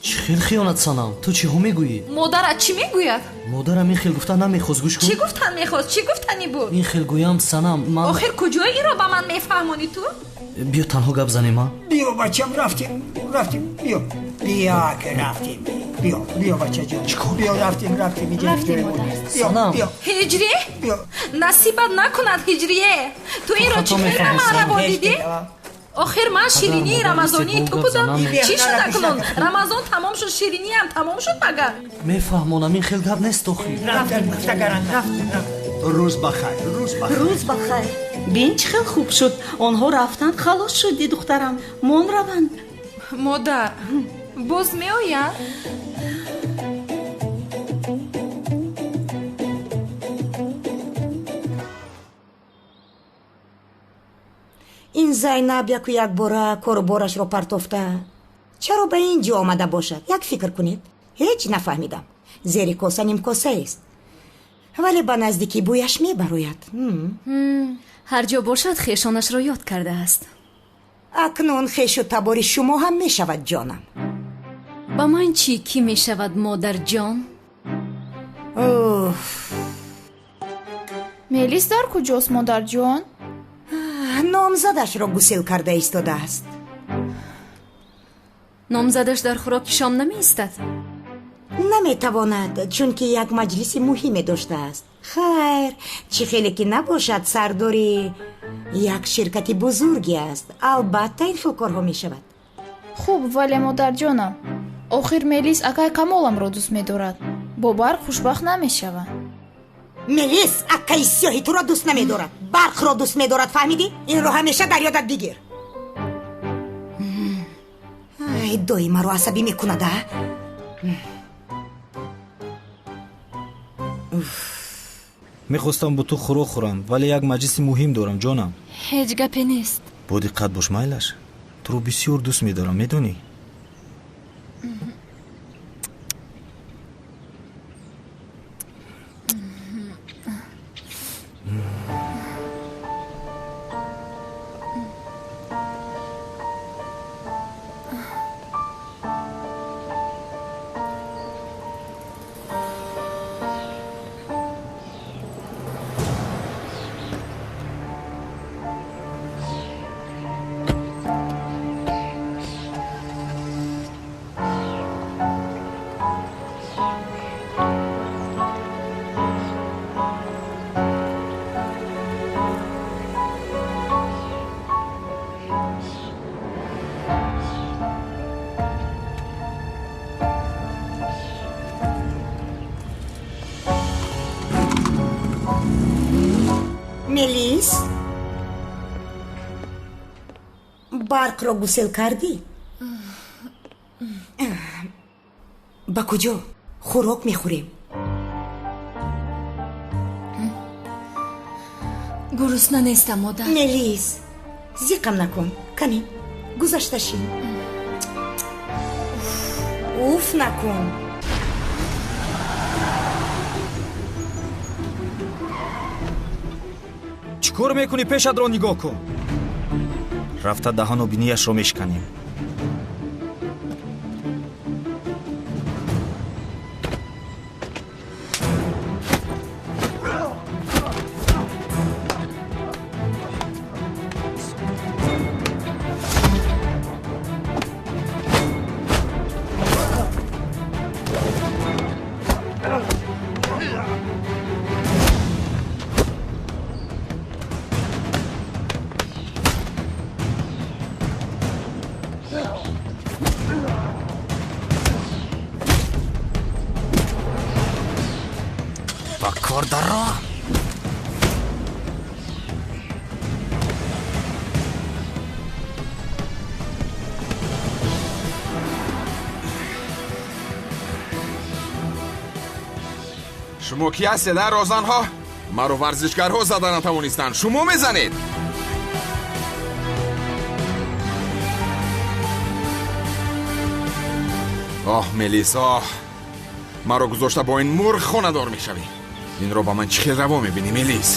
[SPEAKER 12] Чӣ хел хиёнат, Санам? Ту чиҳо мегӯӣ?
[SPEAKER 11] Модарат чӣ мегӯяд?
[SPEAKER 12] Модарам ин хел гуфтан намехост, гӯш кун.
[SPEAKER 11] Чӣ гуфтан мехост? Чӣ гуфтанӣ буд?
[SPEAKER 12] Ин хел гӯям, Санам, ман
[SPEAKER 11] охир куҷои инро ба ман мефаҳмонӣ ту?
[SPEAKER 12] Биё танҳо гап занем, а?
[SPEAKER 18] Биё, бачам, рафтем, рафтем, биё. Биё, ки рафтем. Биё, биё, бачаҷон. Биё, рафтем, рафтем, инҷа ҷои мо нест. Биё, биё.
[SPEAKER 11] Ҳиҷрӣ? Насибат накунад, Ҳиҷрие. Ту инро чӣ хел ба ман раво дидӣ? Охир ман ширинии рамазонии ту будам. Чӣ шуд акнун? Рамазон тамом шуд, шириниам тамом шуд магар?
[SPEAKER 12] Мефаҳмонам, ин хел гап нест охир.
[SPEAKER 19] Рӯз ба хайр, рӯз ба хайр.
[SPEAKER 6] Рӯз ба хайр. Бин, чӣ хел хуб шуд. Онҳо рафтанд, халос шуди, духтарам. Мон раванд.
[SPEAKER 11] Модар, боз меоянд?
[SPEAKER 8] Ин Зайнаб яку якбора кору борашро партофта чаро ба ин ҷо омада бошад? Як фикр кунед. Ҳеҷ нафаҳмидам. Зери коса нимкосаест, вале ба наздикӣ бӯяш мебарояд.
[SPEAKER 16] Ҳар ҷо бошад, хешонашро ёд кардааст.
[SPEAKER 8] Акнун хешу табори шумо ҳам мешавад, ҷонам.
[SPEAKER 16] Ба ман чӣ кӣ мешавад, модарҷон?
[SPEAKER 17] Мелис дар куҷост, модарҷон?
[SPEAKER 8] Номзадашро гусел карда истодааст.
[SPEAKER 16] Номзадаш дар хӯроки шом намеистад?
[SPEAKER 8] Наметавонад, чунки як маҷлиси муҳиме доштааст. Хайр, чӣ хеле ки набошад, сардори як ширкати бузурге аст. Албатта, ин хел корҳо мешавад.
[SPEAKER 17] Хуб, вале модарҷонам, охир Мелис акай Камоламро дӯст медорад. Бо Барқ хушбахт намешавад.
[SPEAKER 8] Мелис акаи сиёҳи туро дӯст намедорад, Барқро дӯст медорад, фаҳмидӣ? Инро ҳамеша дар ёдат бигир. Ай, дои маро асабӣ мекунад, а?
[SPEAKER 15] Мехостам бо ту хӯрок хӯрам, вале як маҷлиси муҳим дорам, ҷонам.
[SPEAKER 11] Ҳеҷ гапе нест.
[SPEAKER 15] Бо диққат бош, майлаш. Туро бисёр дӯст медорам, медонӣ?
[SPEAKER 8] Мелис, Барқро гусел кардӣ? Ба куҷо? Хӯрок мехӯрем.
[SPEAKER 16] Гурусна нестам, модар.
[SPEAKER 8] Мелис, зиқам накун. Кани, гузашта шин. Уф накун.
[SPEAKER 15] Чӣ кор мекунӣ? Пешатро нигоҳ кун. Рафта даҳану бинияшро мешиканем. кор дар роҳ.
[SPEAKER 7] Шумо кӣ ҳастед, а, розанҳо? Маро варзишгарҳо зада натавонистанд, шумо мезанед. Оҳ, Мелис, оҳ, маро гузошта бо ин мурғ хонадор мешавӣ. Инро ба ман чӣ хел раво мебинӣ, Мелис?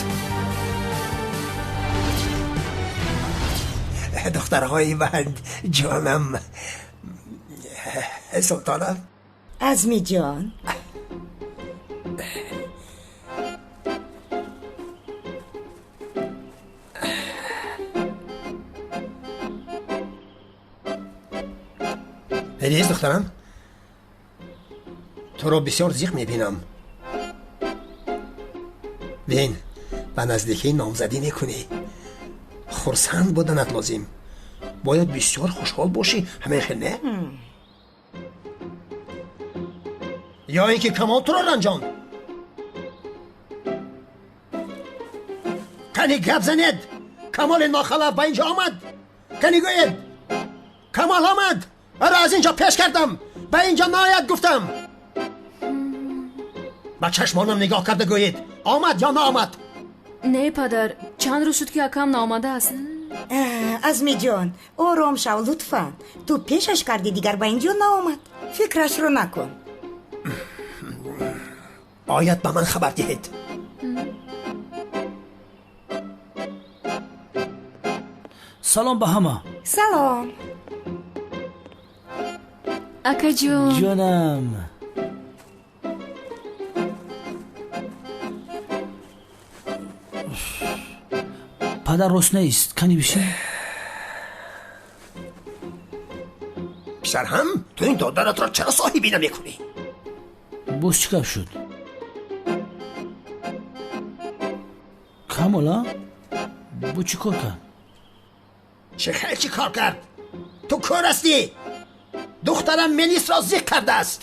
[SPEAKER 14] Духтарҳои ман, ҷонам, султонам.
[SPEAKER 8] Азмиҷон.
[SPEAKER 14] Мелис, духтарам, туро бисёр зиқ мебинам. Бин, ба наздикӣ номзадӣ мекунӣ. Хурсанд буданат лозим. Бояд бисёр хушҳол бошӣ, ҳамин хел не? Ё ин ки Камол туро ранҷонд? Кани гап занед! Камоли нохалаф ба инҷо омад! Кани гӯед! Камол омад! Ара аз инҷо пеш кардам! Ба инҷо наояд гуфтам! Ба чашмонам нигоҳ карда гӯед, омад ё наомад?
[SPEAKER 16] Не, падар, чанд рӯз шуд, ки акам наомадааст.
[SPEAKER 8] Азмиҷон, ором шав, лутфан. Ту пешаш кардӣ, дигар ба инҷо наомад. Фикрашро накун.
[SPEAKER 14] Ояд, ба ман хабар диҳед.
[SPEAKER 5] Салом ба ҳама.
[SPEAKER 8] Салом.
[SPEAKER 16] Акаҷон.
[SPEAKER 5] Ҷонам. Падар рост нест, кани бишин.
[SPEAKER 14] Писарҳам, ту ин додаратро чаро соҳибӣ намекунӣ?
[SPEAKER 5] Боз чӣ гап шуд? Камола, бо чӣ кор кард?
[SPEAKER 14] Чӣ хел чӣ кор кард? Ту кӯр ҳастӣ? Духтарам Мелисро зиқ кардааст.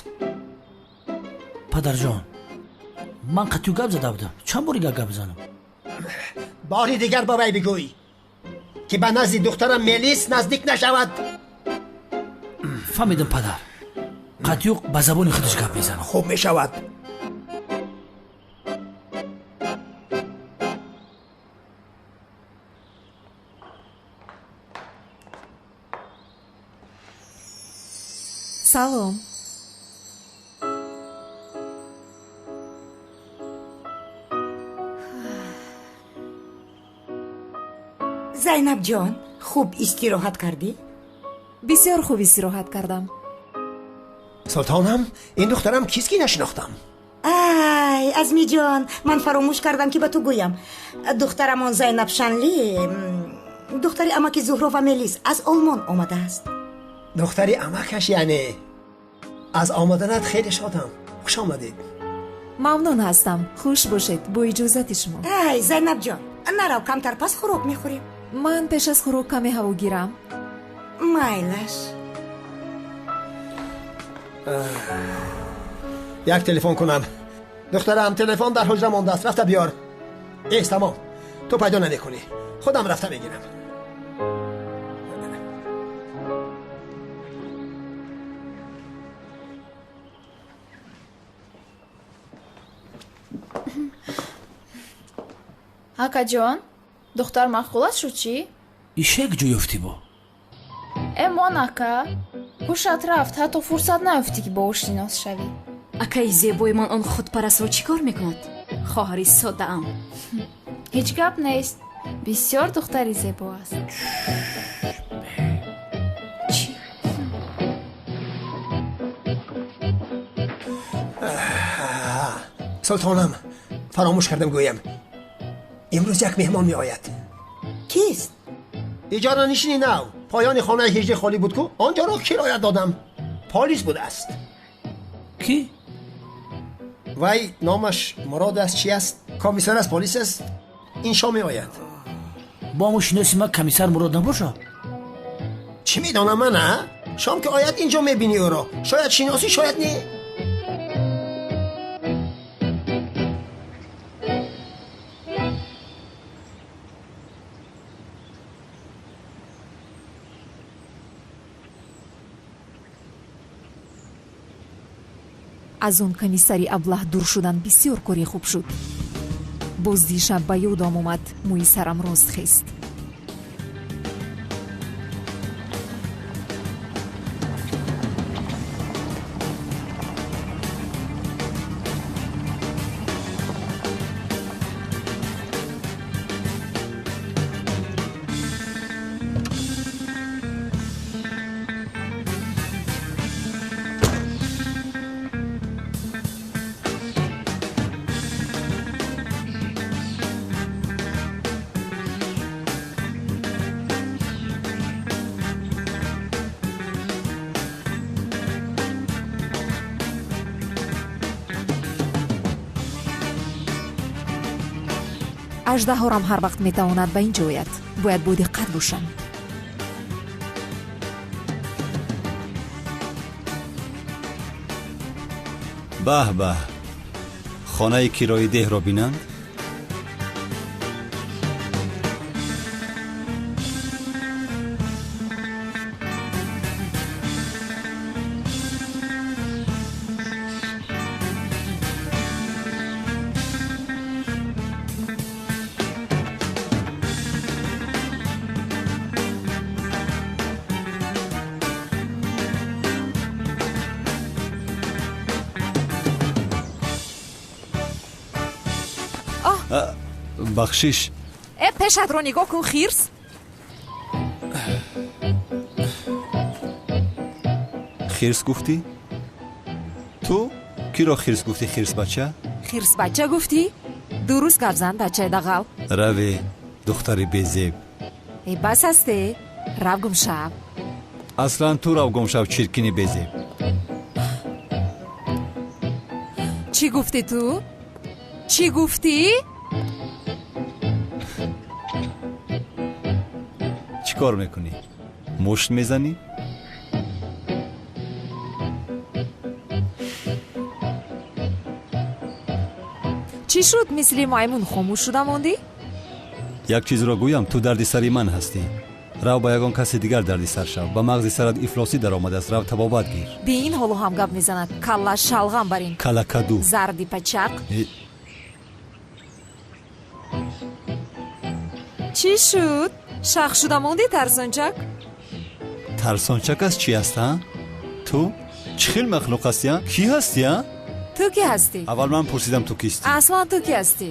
[SPEAKER 5] Падарҷон, ман қатъю гап зада будам. Чанд бори гап бизанам?
[SPEAKER 14] Бори дигар ба вай бигӯй, ки ба назди духтарам Мелис наздик нашавад.
[SPEAKER 5] Фаҳмидам, падар. Қатъю ба забони худаш гап мезанам.
[SPEAKER 14] Хуб мешавад.
[SPEAKER 11] Салом.
[SPEAKER 8] Зайнабҷон, хуб истироҳат кардӣ?
[SPEAKER 11] Бисёр хуб истироҳат кардам.
[SPEAKER 14] Султонам, ин духтарам кист, ки нашинохтам?
[SPEAKER 8] Ай, Азмиҷон, ман фаромӯш кардам, ки ба ту гӯям. Духтарамон Зайнаб Шанли, духтари амаки Зуҳро ва Мелис, аз Олмон омадааст.
[SPEAKER 14] Духтари амакаш яъне? Аз омаданат хеле шодам. Хуш омадед.
[SPEAKER 11] Мамнун ҳастам. Хуш бошед. Бо иҷозати шумо.
[SPEAKER 8] Ай, Зайнабҷон, нарав, камтар пас хӯрок мехӯрем.
[SPEAKER 11] Ман пеш аз хӯрок каме ҳаво гирам.
[SPEAKER 8] Майлаш.
[SPEAKER 14] Як телефон кунам. Духтарам, телефон дар ҳуҷра мондааст, рафта биёр. Эс, тамом, ту пайдо намекунӣ, худам рафта мегирам.
[SPEAKER 17] Акаҷон, духтар маъқулат шуд чӣ?
[SPEAKER 5] Ишак ҷо ёфтӣ бо?
[SPEAKER 17] Э, мон ака, ҳушат рафт, ҳатто фурсат наёфтӣ, ки бо ӯ шинос шавӣ.
[SPEAKER 16] Акаи зебои ман он худпарастро чӣ кор мекунад? Хоҳари соддаам.
[SPEAKER 17] Ҳеҷ гап нест, бисёр духтари зебо аст.
[SPEAKER 16] Чӣ?
[SPEAKER 14] Султонам, фаромӯш кардам гӯям, имрӯз як меҳмон меояд.
[SPEAKER 8] Кист?
[SPEAKER 14] Иҷоранишини нав. Поёни хонаи ҳиҷри холӣ буд ку, он ҷоро кироя додам. Полис будааст.
[SPEAKER 5] Кӣ?
[SPEAKER 14] Вай номаш Мурод аст, чи аст, комиссар аз полис аст. Ин шом меояд.
[SPEAKER 5] Бо ҳамон шиноси ман комиссар Мурод набошад?
[SPEAKER 14] Чӣ медонам ман, а? Шом ки ояд, инҷо мебинӣ ӯро. Шояд шиносӣ, шояд не.
[SPEAKER 9] Аз он комиссари аблаҳ дур шудан бисёр кори хуб шуд. Боз дишаб ба ёдам омад, мӯи сарам рост хест. Аждаҳорам ҳар вақт метавонад ба ин ҷо ояд. Бояд бодиққат бошам.
[SPEAKER 4] Баҳ баҳ, хонаи кирои деҳро бинанд. Бахшиш.
[SPEAKER 9] Э, пешатро нигоҳ кун, хирс.
[SPEAKER 4] Хирс гуфтӣ? Ту киро хирс гуфтӣ, хирсбача?
[SPEAKER 9] Хирсбача гуфтӣ? Дуруст гап зан, бачаи дағал.
[SPEAKER 4] Раве, духтари безеб.
[SPEAKER 9] Э, бас асте, рав гумшав.
[SPEAKER 4] Аслан ту рав гумшав, чиркини безеб.
[SPEAKER 9] Чӣ гуфтӣ ту? Чӣ гуфтӣ?
[SPEAKER 4] Чӣ кор мекунӣ? Мушт мезанӣ?
[SPEAKER 9] Чӣ шуд, мисли маймун хомӯш шуда мондӣ?
[SPEAKER 4] Як чизро гӯям, ту дарди сари ман ҳастӣ. Рав ба ягон каси дигар дарди сар шав. Ба мағзи сарат ифлосӣ даромадааст, рав табобат гир.
[SPEAKER 9] Би ин ҳоло ҳам гап мезанад. Калла шалғам барин.
[SPEAKER 4] Калакаду.
[SPEAKER 9] Зарди пачақ. Чӣ шуд? Шах шуда мондӣ, тарсончак?
[SPEAKER 4] Тарсончак аз чӣ аст, а? Ту чӣ хел махлуқ ҳастӣ, а? Кӣ ҳастӣ, а?
[SPEAKER 9] Ту кӣ ҳастӣ?
[SPEAKER 4] Аввал ман пурсидам, ту кистӣ?
[SPEAKER 9] Аслан ту кӣ ҳастӣ?